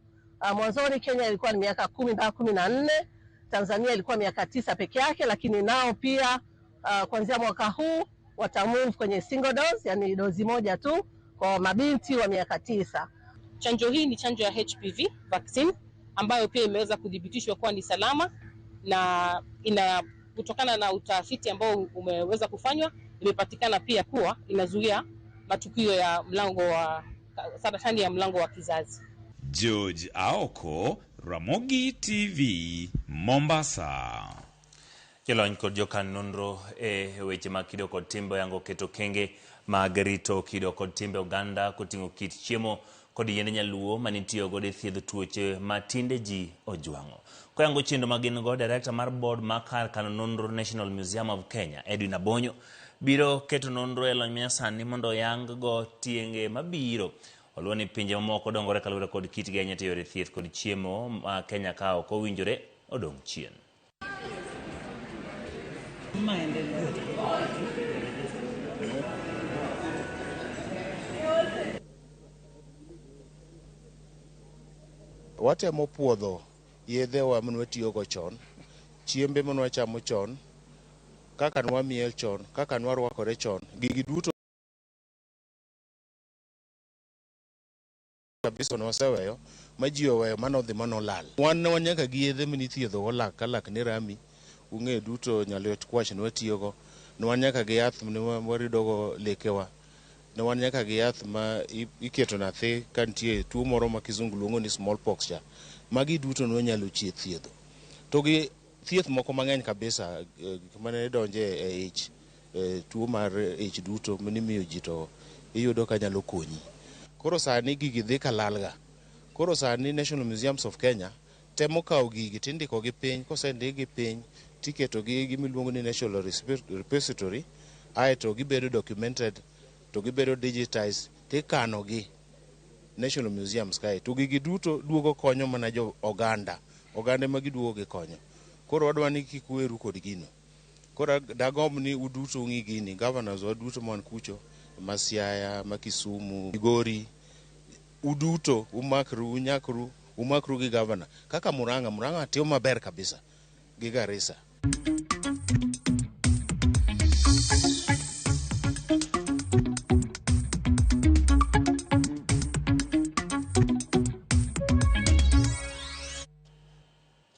Mwanzoni Kenya ilikuwa ni miaka 10 mpaka 14, Tanzania ilikuwa miaka 9 peke yake, lakini nao pia kuanzia mwaka huu watamove kwenye single dose, yani dozi moja tu kwa mabinti wa miaka 9. Chanjo hii ni chanjo ya HPV vaccine ambayo pia imeweza kudhibitishwa kuwa ni salama na ina kutokana na utafiti ambao umeweza kufanywa imepatikana pia kuwa inazuia matukio ya mlango wa saratani ya mlango wa kizazi. George Aoko, Ramogi TV, Mombasa. Jolony kod jokan nonro e weche mag kido kod timbe oyango keto kenge mag rito kido kod timbe oganda koting'o kit chiemo kod yiende nyaluo manitiyo godo e thiedho tuoche ma tinde ji ojwang'o. Koyango chenro ma gin go, director mar board ma kar kano nonro National Museum of Kenya, Edwin Abonyo, biro keto nonro e lony manyasani mondo oyang go tienge mabiro. Oluwo ni pinje mamoko dongore kaluwore kod kitgi ahinya e yore thieth kod chiemo ma Kenya ka ok owinjore odong' chien. Watemo puodho yedhewa mane watiyogo chon, chiembe mane wachamo chon, kaka ne wamiel chon, kaka ne warwakore chon, gigi duto kabisa ne waseweyo ma ji oweyo manodhi manolal. Wan ne wan nyaka gi yedhe mane ithiedhogo lak ka lak ne rami, ung'eyo duto nyaliot kwach ne watiyogo, ne wan nyaka gi yath mane waridogo lekewa, ne wan nyaka gi yath ma iketo nyathi ka nitie tuo moro ma kizungu luongo ni smallpox cha. Magi duto ne wanyalo thiedho. To gi thieth moko mang'eny kabisa gik mane donje e ich, tuo mar ich duto mane imiyo ji to iyudo ka nyalo konyi. Koro sani gigi dhi kalalga. Koro sani National Museums of Kenya temo kawo gigi tindikogi piny, kosendikgi piny tiketogi gimiluongo ni National Repository, aeto gibedo documented to gibedo digitized tikanogi. National Museums kae to gigi duto duogo konyo mana jo oganda oganda ema giduogo gikonyo koro wadwa ni kik weru kod gino koro dagomb ni uduto ung'i gini governors wa duto man kucho ma Siaya ma Kisumu Migori uduto umakru unyakru umakru gi governor kaka Murang'a Murang'a timo maber kabisa gi Garissa.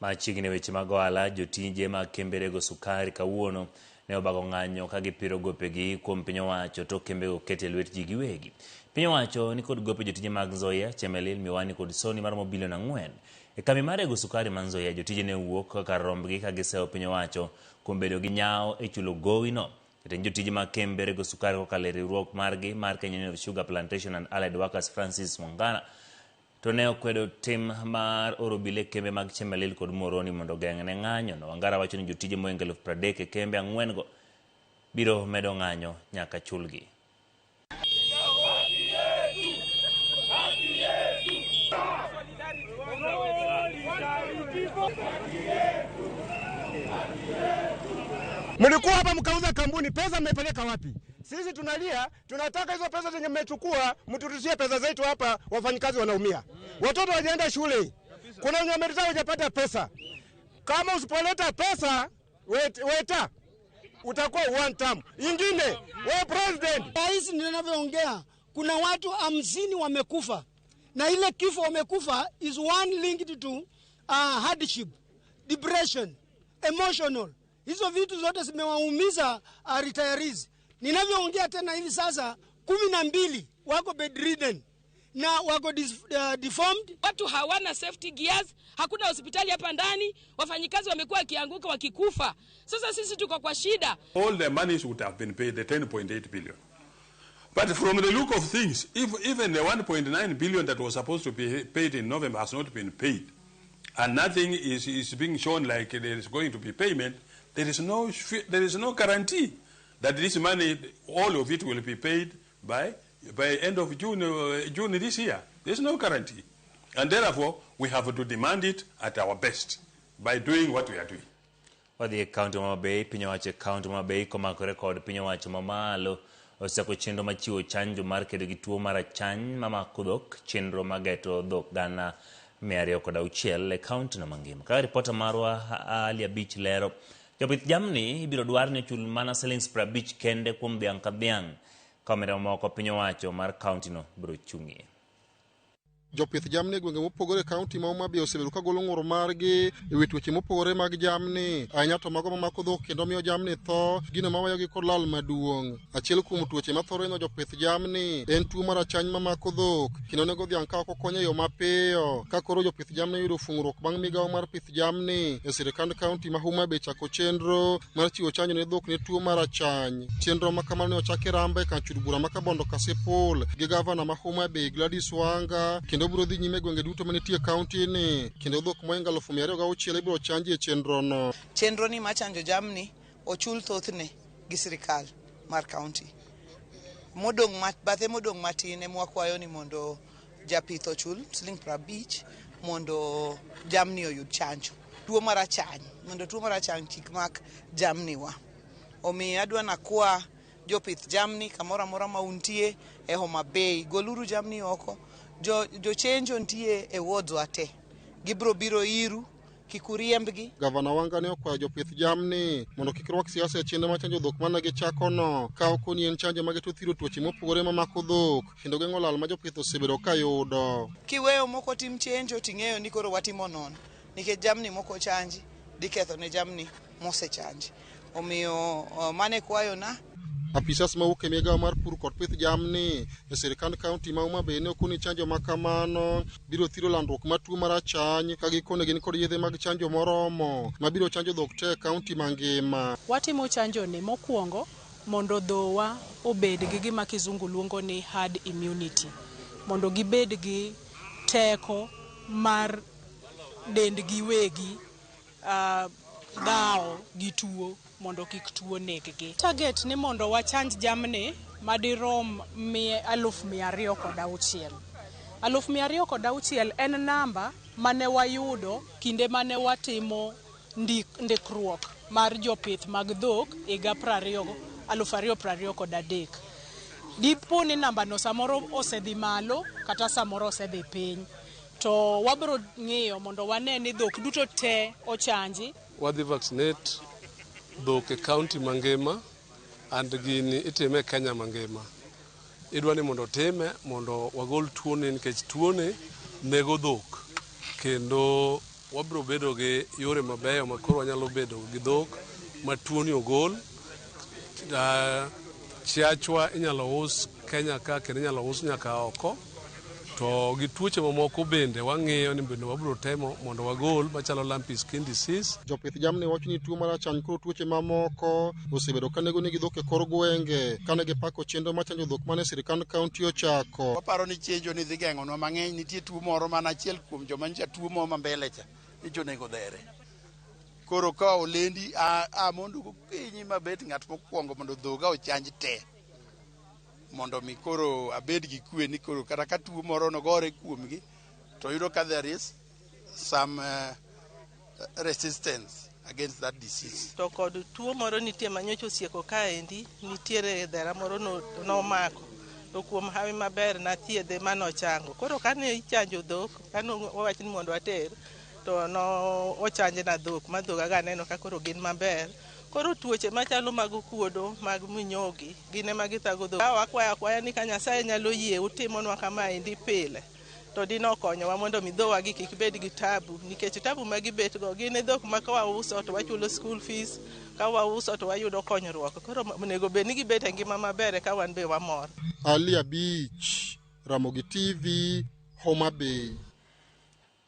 Machiegni weche mag ohala, jotije mag kembe rego sukari kawuono ne obago ng'anyo ka gipiro gopegi kuom piny owacho tok kembego ket e lwet ji giwegi. Piny owacho ni kod gope jotije mag Nzoia, Chemelil, Miwani kod Sony maromo bilion 4. E kambi mar rego sukari ma Nzoia, jotije ne owuok kar rombgi ka giseyo piny owacho kuom bedo gi nyawo e chulo gowino. Jatend jotije mag kembe rego sukari kokalo e riwruok margi mar Kenya Union of Sugar Plantation and Allied Workers Francis Mwangara to ne okwedo tim mar oro obila e kembe mag Chemelil kod Muhoroni mondo ogeng'ne ng'anyono. Wangara wacho ni jotije mohingo 30,000 e kembe 4 go biro medo ng'anyo nyaka chulgi. Mlikuwa hapa mkauza kampuni, pesa mmepeleka wapi? Sisi tunalia, tunataka hizo pesa zenye mmechukua mturudishie pesa zetu hapa. Wafanyikazi wanaumia, watoto wajaenda shule, kuna wenye wameretire hawajapata pesa. Kama usipoleta pesa weta utakuwa one term. Ingine we president, Rais, ninavyoongea kuna watu 50 wamekufa, na ile kifo wamekufa is one linked to hardship, depression, emotional. Hizo vitu zote zimewaumiza retirees. Ninavyoongea tena hivi sasa 12 wako bedridden na wako deformed. Watu hawana safety gears, hakuna hospitali hapa ndani, wafanyikazi wamekuwa wakianguka wakikufa. Sasa sisi tuko kwa shida. All the monies would have been paid, the 10.8 billion. But from the look of things, if even the 1.9 billion that was supposed to be paid in November has not been paid, and nothing is being shown like there is going to be payment, there is no guarantee that this money, all of it will be paid by end of June this year. There's no guarantee. And therefore, we have to demand it at our best by doing what we are doing. Wadhi e kaunti ma Homa Bay, piny owacho e kaunti ma Homa Bay komakore kod piny owacho mamalo osechako chenro mar chiwo chanjo mar kedo gi tuo mar achany mamako dhok, chenro mageto dhok 206 e kaunti no mangima. Kaka ripota marwa Ali Abich lero, jopith jamni ibiro dwar ni ochul mana silings 50 kende kuom dhiang' ka dhiang' ka omenda mamoko piny owacho mar kaunti no biro chung'ie. Jopith jamni e gwenge mopogore e kaunti ma Homa Bay osebedo ka golo ng'ur margi e wi tuoche mopogore mag jamni, ahinya to mago mamako dhok kendo miyo jamni tho, gino maweyogi kod lal maduong'. Achiel kuom tuoche mathoro hinyo jopith jamni en tuo mar achany mamako dhok kendo nego dhiang' ka ok okony e yo mapiyo. Ka koro jopith jamni oyudo fung'ruok bang' migawo mar pith jamni e sirikand kaunti ma Homa Bay chako chenro mar chiwo chanjo ne dhok ne tuo mar achany. Chenro ma kamano ne ochaki Ramba e kar chud bura ma Kabondo Kasipul gi gavana ma Homa Bay Gladys Wanga kendo biro dhi nyime e gwenge duto manitie e kaunti ni kendo dhok mohingo 206,000 ibiro chanji e chenro no. Chenro ni mar chanjo jamni ochul thothne gi sirikal mar kaunti. Modong' bathe modong' matin ema wakwayo ni mondo japith ochul siling 50 mondo jamni oyud chanjo. Tuo mar achany, mondo tuo mar achany kik mak jamni wa. Omiyo adwa nakwa jopith jamni kamoro amora ma untie e Homa Bay, goluru jamni oko. Jochenjo nitie e wards wa te. Gibiro biro iru, kik uriembgi. Gavana Wanga ne okwayo jopith jamni mondo kik rwak siasa e chenro mar chanjo dhok mane gichako no, ka ok ni en chanjo mageto thiro tuoche mopogore mamako dhok kendo geng'o lal ma jopith osebedo ka yudo. Kiweyo moko tim chenjo ting'eyo ni koro watimo nono, nikech jamni moko chanji dhi ketho ne jamni mosechanji. Omiyo mane kwayona. Apisas mawuok e migawo mar pur kod pith jamni e sirikand kaunti ma Homa Bay ne okoni chanjo ma kamano biro thiro landruok mar tuo mar achany ka gikone gin kod yedhe mag chanjo moromo mabiro chanjo dhok te e kaunti mangima. Watimo chanjo ni mokwongo mondo dhowa obed gi gima kizungu luongo ni herd immunity, mondo gibed gi teko mar dendgi wegi dhawo gi tuo mondo kik tuo neggi. Target ni mondo wachanj jamni madirom 206,000. 206,000 en namba mane wayudo kinde mane watimo ndikruok mar jopith mag dhok higa 2023. Dipo ni nambano samoro osedhi malo kata samoro osedhi piny. To wabiro ng'iyo mondo wane ni dhok duto te ochanji. Wadhi vaccinate dhok e county mangima and gini itime e Kenya mangima. Idwa ni mondo otime mondo wagol tuoni nikech tuoni nego dhok kendo wabiro bedo gi yore mabeyo ma koro wanyalo bedo gi dhok ma tuoni ogol. Chiachwa inyalo us Kenya ka kendo inyalo us nyaka oko. To gi tuoche mamoko bende wang'iyo ni bende wabiro temo mondo wagol machalo lumpy skin disease. Jopith jamni wacho ni tuo mar achany kod tuoche mamoko osebedo ka nego negi dhok e kor gwenge kane gipako chenro mar chanjo dhok mane sirkand kaunti ochako. Waparo ni chenjo ni dhi geng'onwa mang'eny. Nitie tuo moro mana achiel kuom joma nyicha tuo moro ma mbele cha nyicha onego dhere. Koro ka olendi a mondo gokinyi mabet ng'at mokwongo mondo dhoga ochanj te. Mondo mi koro abed gi kwe ni koro kata ka tuo moro nogore kuomgi to yudo ka there is some resistance against that disease. To kod tuo moro nitie manyocha osieko kaendi, nitiere dhera moro nomako. To kuom hawi maber nathiedhe manochango. Koro kane ichanjo dhok, kane owach ni mondo ater, to no ochanjna dhok, ma dhoga aneno ka koro gin maber. Koro tuoche machalo mag okuodo, mag minyogi, gin ema githago dhok. Wakwayo akwaya ni ka Nyasaye nyalo yie utimonwa kamaendi pile, to dino konyowa mondo mi dhowagi kik bed gi tabu, nikech tabu ma gibet go gin e dhok ma ka wauso to wachulo school fees, ka wauso to wayudo konyruok. Koro onego bed ni gibet e ngima maber ka wan be wamor. Ali Abich, Ramogi TV, Homa Bay.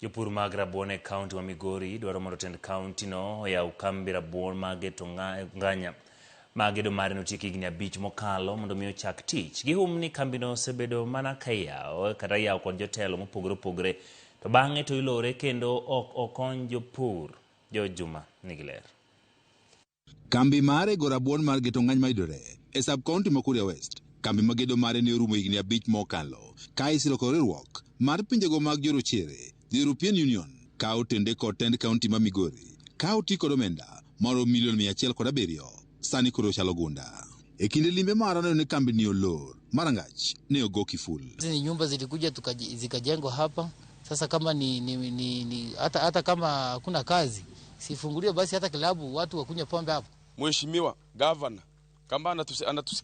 Jopur mag rabuon e kaunti ma Migori dwaro mondo tend kaunti no oyaw kambi rabuon mag Nganya ma gedo mare notiek higni 5 mokalo mondo mi ochak tich. Gihum ni kambino osebedo mana ka iyawo kata iyawo kod jotelo mopogore opogore to bang'e to ilore kendo ok okony jopur. George Juma nigi ler. Kambi mar rego rabuon mar Geto Ng'any mayudore e sub county ma Kuria West. Kambi ma gedo mare ne orumo higni 5 mokalo ka isiro kod riwruok mar pinjego mag jorochere, the European Union, ka otende kod tend kaunti ma Migori ka oti kod omenda maromo milion 107 sani koro chalo gunda. E kinde limbe mar neno ni kambi ni olor marangach ne ogo kiful. Hizi nyumba zilikuja zikajengwa hapa. Sasa kama ni hata kama hakuna kazi sifunguliwe basi hata klabu watu wakunywe pombe hapo. Mheshimiwa Governor kama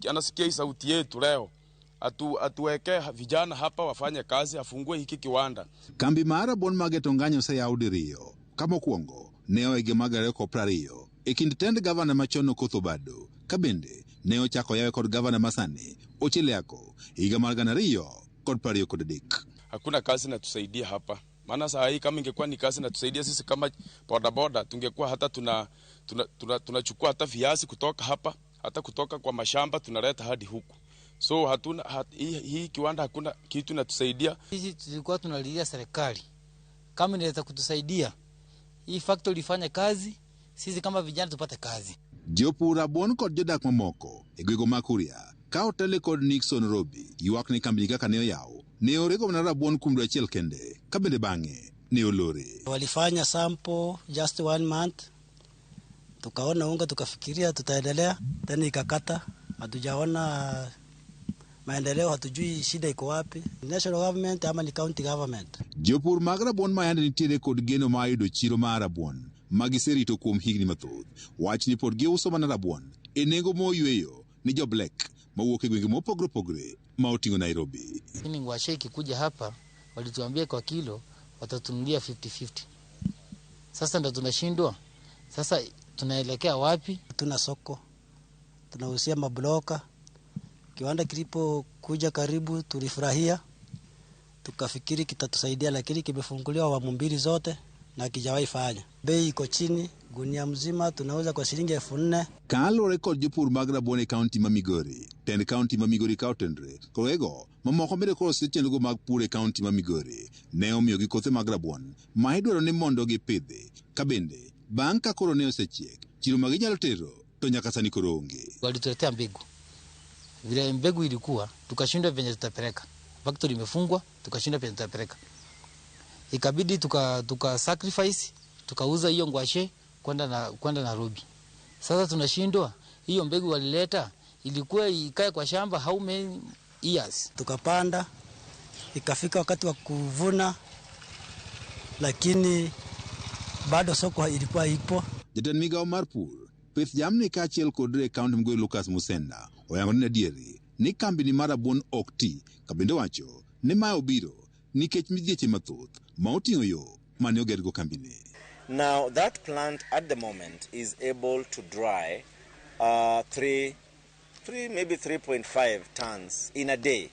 anasikia hii sauti yetu leo, atuweke vijana hapa wafanye kazi, afungue hiki kiwanda. Kambi mar rabuon mag Geto Ng'any oseyaw diriyo. Ka mokwongo ne oege mag 2020 e kind tend gavana machon Okoth Obado, ka bende ne ochako yawe kod gavana masani Ochieng Ako higa mar 2023. Hakuna kazi inatusaidia hapa. Maana saa hii kama ingekuwa ni kazi inatusaidia sisi kama bodaboda, tungekuwa hata tunachukua hata viazi kutoka hapa, hata kutoka kwa mashamba tunaleta hadi huku. So hatuna hii kiwanda hakuna kitu inatusaidia. Sisi tulikuwa tunalilia serikali kama inaweza kutusaidia hii factory ifanye kazi, sisi kama vijana tupate kazi. Jopur rabuon kod jodak mamoko e gwenge mag Kuria ka otele kod Nixon Robi ywak ni kambi kaka ne oyaw ne orego mana rabuon kuom dwe achiel kende ka bende bang'e ne olore. Walifanya sample just 1 month, tukaona unga tukafikiria tutaendelea, tena ikakata, hatujaona maendeleo, hatujui shida iko wapi, national government ama ni county government. Jopur mag rabuon ma yande nitiere kod geno mar yudo chiro mar rabuon ma giserito kuom higni mathoth wach ni pod giuso mana rabuon e nengo moyweyo ni jo black mawuok e gwenge mopogore opogore ma oting'o Nairobi. Lakini ngwashe ikikuja hapa walituambia kwa kilo watatunulia 50-50. Sasa ndo tunashindwa. Sasa tunaelekea wapi? Tuna soko, tunahusia mabloka. Kiwanda kilipokuja karibu tulifurahia, tukafikiri kitatusaidia, lakini kimefunguliwa awamu mbili zote na kijawahi fanya. Bei iko chini, gunia mzima tunauza kwa shilingi 4,000. Kaluwore kod jopur mag rabuon e kaunti ma Migori, tend kaunti ma Migori ka otenre korego mamoko bende koro chenrogo mag pur e kaunti ma Migori ne omiyogi kothe mag rabuon ma idwaro ni mondo gipidhi, ka bende bang' ka koro ne osechiek chiro ma ginyalo tero to nyaka sani koro onge. Walituletea mbegu, vile mbegu ilikuwa tukashindwa venye tutapeleka. Factory imefungwa, tukashinda pesa tutapeleka. Ikabidi tuka sacrifice, tukauza hiyo ngwashe kwenda Nairobi. Sasa tunashindwa, hiyo mbegu walileta ilikuwa ikae kwa shamba how many years? Tukapanda, ikafika wakati wa kuvuna, lakini bado soko ilikuwa ipo. Jatend migao mar pur, pith jamni kaachiel kod e kaunti Migori Lucas Musenda oyango ni adieri ni kambini mar rabuon ok ti ka bende wacho ni mae obiro nikech midhieche mathoth ma oting'o yo mane ogergo kambini. Now that plant at the moment is able to dry 3 maybe 3.5 tons in a day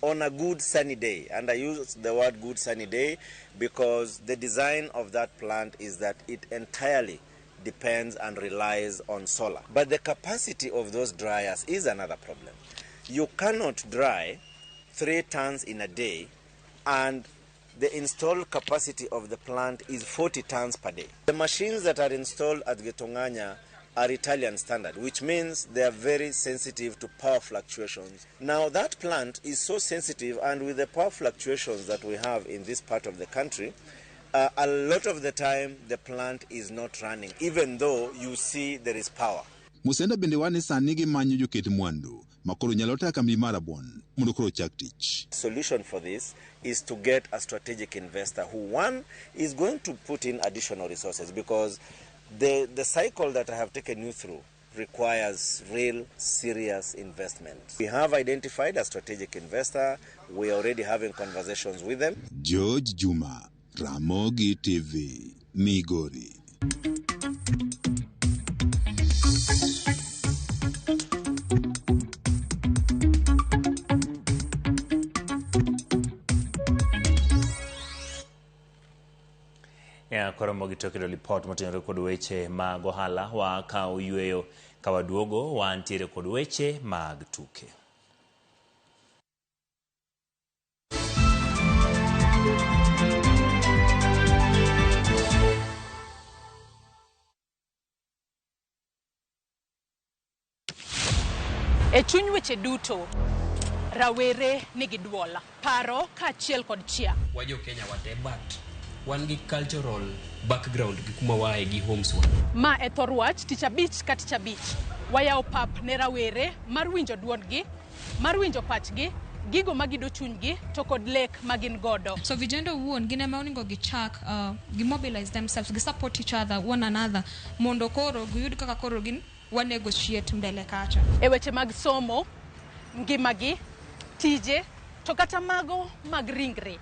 on a good sunny day. And I use the word good sunny day because the design of that plant is that it entirely depends and relies on solar. But the capacity of those dryers is another problem. You cannot dry 3 tons in a day and the installed capacity of the plant is 40 tons per day. The machines that are installed at Getonganya are Italian standard, which means they are very sensitive to power fluctuations. Now that plant is so sensitive, and with the power fluctuations that we have in this part of the country, a lot of the time the plant is not running, even though you see there is power. Musenda bende wane sani gimanyo joket mwandu makoro nyalo tayo kambi mar rabuon mondo koro ochak tich. Solution for this is to get a strategic investor who, one, is going to put in additional resources, because the cycle that I have taken you through requires real serious investment. We have identified a strategic investor. We are already having conversations with them. George Juma, Ramogi TV, Migori. Ya koromo gi tokedo lipot motenore kod weche mag ohala wa kawo yweyo ka waduogo wantiere kod weche mag tuke. E chuny weche duto, rawere nigi duol, paro kaachiel kod chia. Wajo Kenya wate, but wan gi cultural background gi kuma wae gi homes wa. Ma e thor wach tich abich ka tich abich. Wayawo pap ne rawere mar winjo duondgi, mar winjo pachgi, gigo magido chunygi to kod lek magin godo. So vijana owuon gin ema onego gichak gi mobilize themselves, gi support each other, one another, mondo koro giyud kaka koro gin wa negotiate mbele kacha. E weche mag somo, ngimagi, tije, to kata mago mag ringre.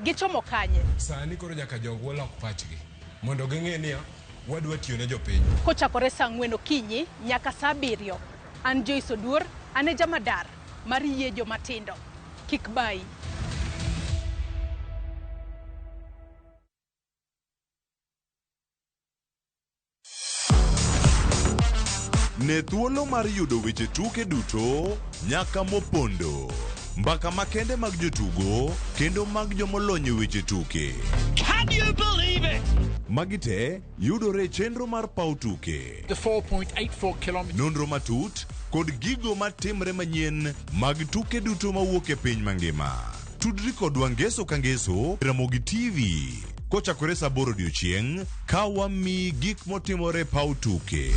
Gichomo kanye. Sani koro nyaka jogwa lok pachgi mondo ging'e niya wadwa tiyo ne jopiny. Kochakore saa 4 okinyi nyaka saa 7. An Joyce Oduor, an e jamadar mar yie jomatindo. Kik bayi. Ne thuolo mar yudo weche tuke duto nyaka mopondo. Mbaka makende mag jotugo kendo mag jomolony e weche tuke. Can you believe it? Magi te yudore e chenro mar paw tuke. The 4.84 kilometers. Nonro matut kod gigo matimre manyien mag tuke duto mawuok e piny mangima. Tudri kodwa ngeso ka ngeso Ramogi TV kochakore saa 8 odiochieng' ka wamiyi gik motimore e paw tuke.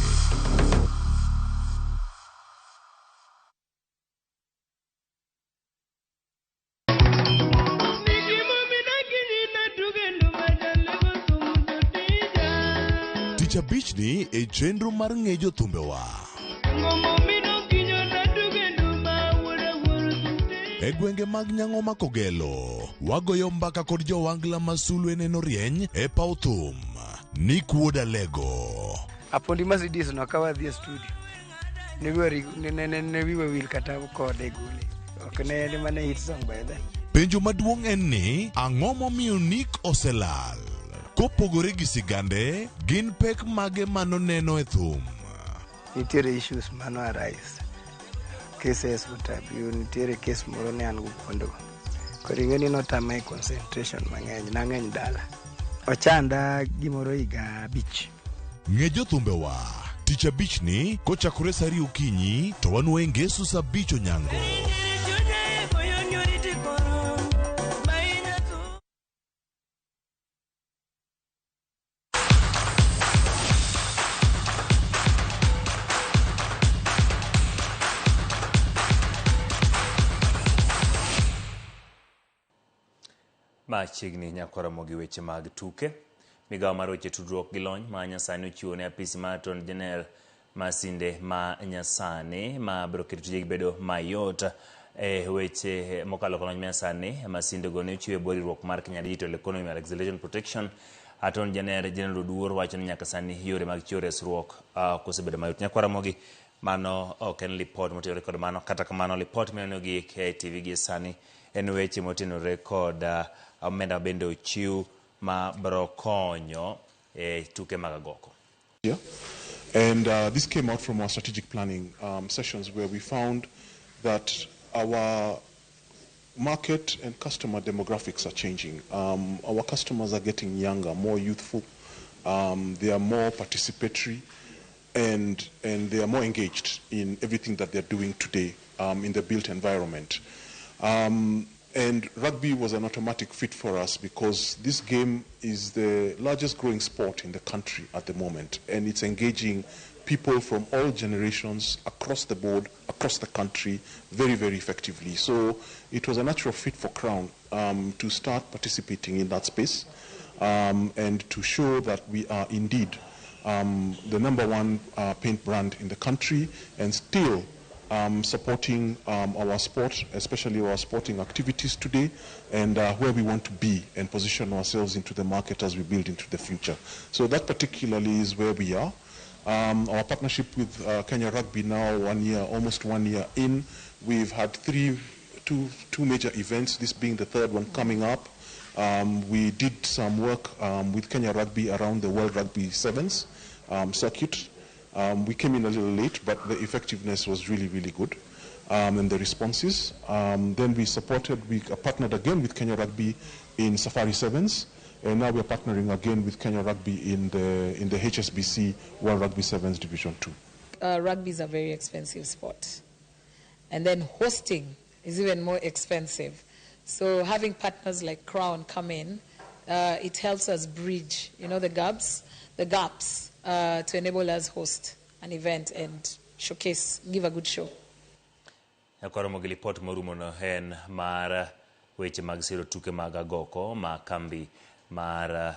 Tich abich ni e chenro mar ng'e jothumbewa. E gwenge mag Nyang'oma Kogelo, wagoyo mbaka kod jowangla ma sulwe neno rieny e paw thum. Nick Wuod Alego. Apondi Mercedes no ka wadhi e studio. Ne wiwa wil kata kode gole. Ok ne en mane hit song by then. Penjo maduong' en ni, ang'o momiyo Nick oselal? Kopogore gi sigande, gin pek mage manoneno e thum? Nitiere issues mano arise. Cases utabiu, nitiere case moro ne an go kuondego. Koro ing'e ni notama e concentration mang'eny, nang'eny dala. Ochanda gimoro higa 5. Ng'e jothumbewa tich abich ni kochakore saa 2 okinyi to wanwoe ngeso saa 5 onyango. Machiegni nyakwaramogi gi weche mag tuke. Migawo mar weche tudruok gi lony ma nyasani ochiwo ne apisi mar Attorney General masinde ma nyasani ma biro keto tijegi bedo mayot e weche mokalo kod lony ma nyasani. Masinde go ne ochiwo e bwo riwruok mar Kenya Digital Economy and Acceleration Protection. Attorney General General Oduor wacho ni nyaka sani yore mag chiwo resruok ok osebedo mayot. Nyakwaramogi, mano ok en lipot motenore kod mano. Kata kamano, lipot mineno gi KTV gi sani en weche motenore kod omenda bende ochiw ma biro konyo e tuke mag agoko. Yeah. And this came out from our strategic planning sessions, where we found that our market and customer demographics are changing. Our customers are getting younger, more youthful, they are more participatory, and they are more engaged in everything that they're doing today in the built environment. And rugby was an automatic fit for us because this game is the largest growing sport in the country at the moment, and it's engaging people from all generations across the board, across the country, very, very effectively. So it was a natural fit for Crown to start participating in that space and to show that we are indeed the number one paint brand in the country and still supporting our sport, especially our sporting activities today, and where we want to be and position ourselves into the market as we build into the future. So that particularly is where we are. Our partnership with Kenya Rugby now 1 year, almost 1 year in, we've had two major events, this being the third one coming up. We did some work with Kenya Rugby around the World Rugby Sevens circuit. We came in a little late, but the effectiveness was really, really good, and the responses. Then we partnered again with Kenya Rugby in Safari Sevens, and now we are partnering again with Kenya Rugby in the HSBC World Rugby Sevens Division 2. Rugby is a very expensive sport, and then hosting is even more expensive. So having partners like Crown come in, it helps us bridge, you know, the gaps. To enable us host an event and showcase, give a good show. Nyakwaramogi, lipot morumono en mar weche mag siro tuke mag agoko ma kambi mar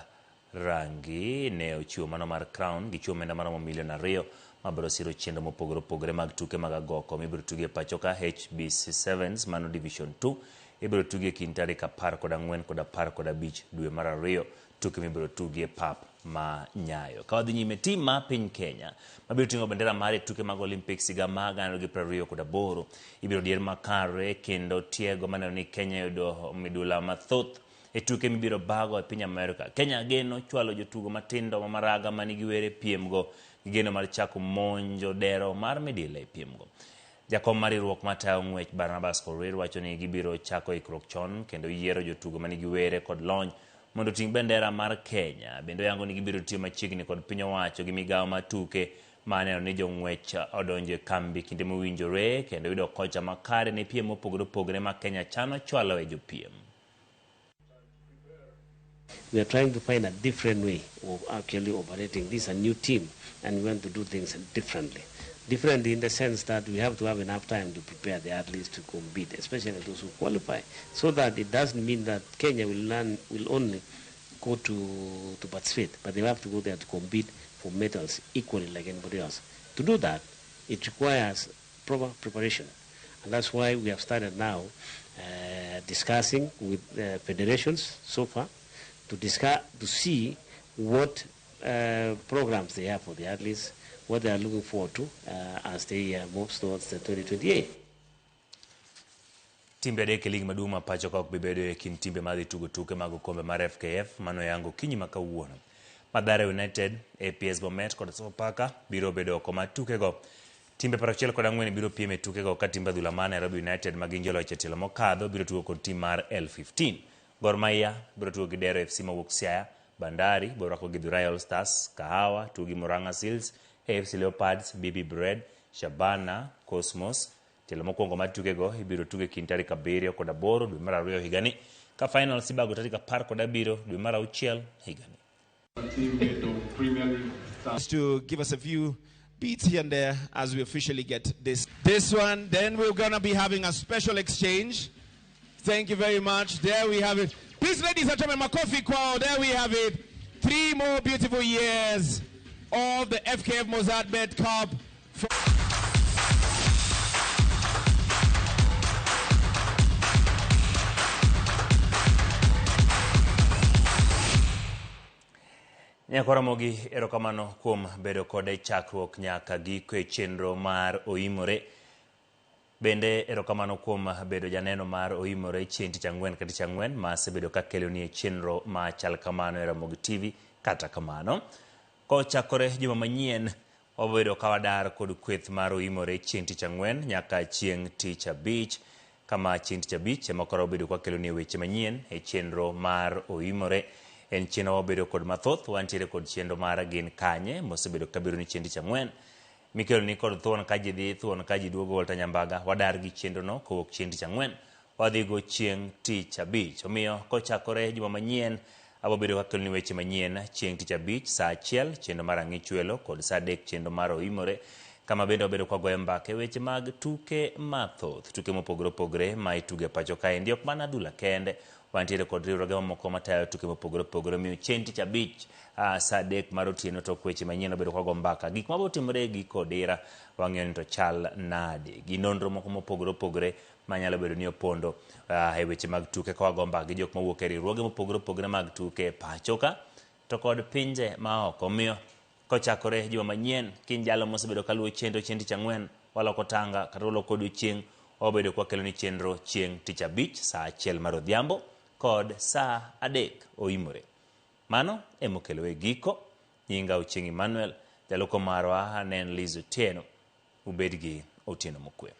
rangi ne ochiwo mano mar Crown gichiwo omenda maromo milion 2 mabiro siro chenro mopogore opogore mag tuke mag agoko mibiro tugi e pacho ka HBC Sevens mano Division 2 ibiro tugi e kind tarik 14 kod 15 dwe mar 2 tuke mibiro tugi e pap ma Nyayo. Ka wadhi nyime, tim ma piny Kenya mabiro ting'o bendera mare e tuke mag Olympics higa mar 2028 ibiro dier makare kendo tiego maneno ni Kenya yudo midula mathoth e tuke mibiro bago e piny Amerika. Kenya geno chwalo jotugo matindo ma maraga manigi were piemgo gi geno mar chako monjo dero mar midila e piemgo. Jakom mar riwruok matayo ng'wech Barnabas Korir wacho ni gibiro chako ikruok chon kendo yiero jotugo manigi were kod lony mondo oting' bendera mar Kenya. Bende oyango ni gibiro tiyo machiegni kod piny owacho gi migawo mar tuke ma neno ni jong'wech odonjo e kambi kinde mowinjore kendo yudo kocha makare ne piem mopogore opogore ma Kenya chano chwalo e jopiem. We are trying to find a different way of actually operating. This is a new team and we want to do things differently. Differently in the sense that we have to have enough time to prepare the athletes to compete, especially those who qualify, so that it doesn't mean that Kenya will only go to participate, but they have to go there to compete for medals equally like anybody else. To do that, it requires proper preparation, and that's why we have started now discussing with federations so far to discuss, to see what programs they have for the athletes, what they are looking forward to as they move towards the 2028. Timbe adek e lig maduong' ma pacho ka ok bi bedo e kind timbe madhi tugo tuke mag okombe mar FKF mano yango okinyi ma kawuono. Mathare United, APS Bomet kod Sofapaka biro bedo oko mar tukego. Timbe 64 biro piem e tukego ka timbe adhula mar Nairobi United ma gin joloch e tielo mokadho biro tugo kod tim mar L15. Gor Mahia biro tugo gi Dero FC mawuok Siaya, Bandari biro rwako Githurai All Stars, Kahawa tugo gi Murang'a Seals, AFC Leopards, BB Bread, Shabana, Cosmos. Tielo mokwongo mar tukego ibiro tuge kind tarik 7 kod 8 dwe mar 2 higani, ka finals ibago tarik 17 dwe mar 6 higani. To give us a few beats here and there as we officially get this one, then we're gonna be having a special exchange. Thank you very much. There we have it. Please, ladies and gentlemen, makofi kwao. There we have it. 3 more beautiful years of the FKF Mozzart Bet Cup. Nyakwaramogi erokamano kuom bedo kode chakruok nyaka giko e chenro mar Oimore. Bende erokamano kuom bedo janeno mar Oimore chieng' tich ang'wen ka tich ang'wen ma asebedo kakeloni e chenro machal kamano e Ramogi TV. Kata kamano, kochakore juma manyien, wabedo ka wadar kod kweth mar Oimore chieng' tich ang'wen nyaka chieng' tich abich, kama chieng' tich abich ema koro wabedo kakeloni weche manyien e chenro mar Oimore. En chenro wabedo kod mathoth, wantiere kod chenro mar Gin Kanye mosebedo kabiro ni chieng' tich ang'wen. Mikelo ni kod thuon ka ji dhi, thuon ka ji duogo Walter Nyambaga, wadar gi chenro no kowuok chieng' tich ang'wen, wadhi go chieng' tich abich. Omiyo kochakore juma manyien, abobedo kakeloni weche manyien chieng' tich abich saa 1 chenro mar Ang'ich Welo kod saa 3 chenro mar Oimore, kama bende wabedo kwagoyo mbaka e weche mag tuke mathoth, tuke mopogore opogore ma itugo e pacho kaendi, ok mana adhula kende. Wantiere kod riwruoge mamoko matayo tuke mopogore opogore. Omiyo chieng' tich abich saa 3 mar otieno tok weche manyien wabedo kwago mbaka. Gik mabiro timore e giko dira wang'iyo ni to chal nade, gi nonro moko mopogore opogore manyalo bedo ni opondo e weche mag tuke ka wago mbaka gi jok mawuok e riwruoge mopogore opogore mag tuke e pacho ka to kod pinje maoko. Omiyo kochakore juma manyien, kiny jalo mosebedo kaluwo chenro chieng' tich ang'wen, waloko tanga kata waloko odiochieng', wabedo kwakelo ni chenro chieng' tich abich saa 1 mar odhiambo kod saa 3 Oimore. Mano emokelo e giko. Nyinga Ochieng' Emmanuel, jaloko marwa ne en Liz Otieno. Ubed gi otieno mokwe.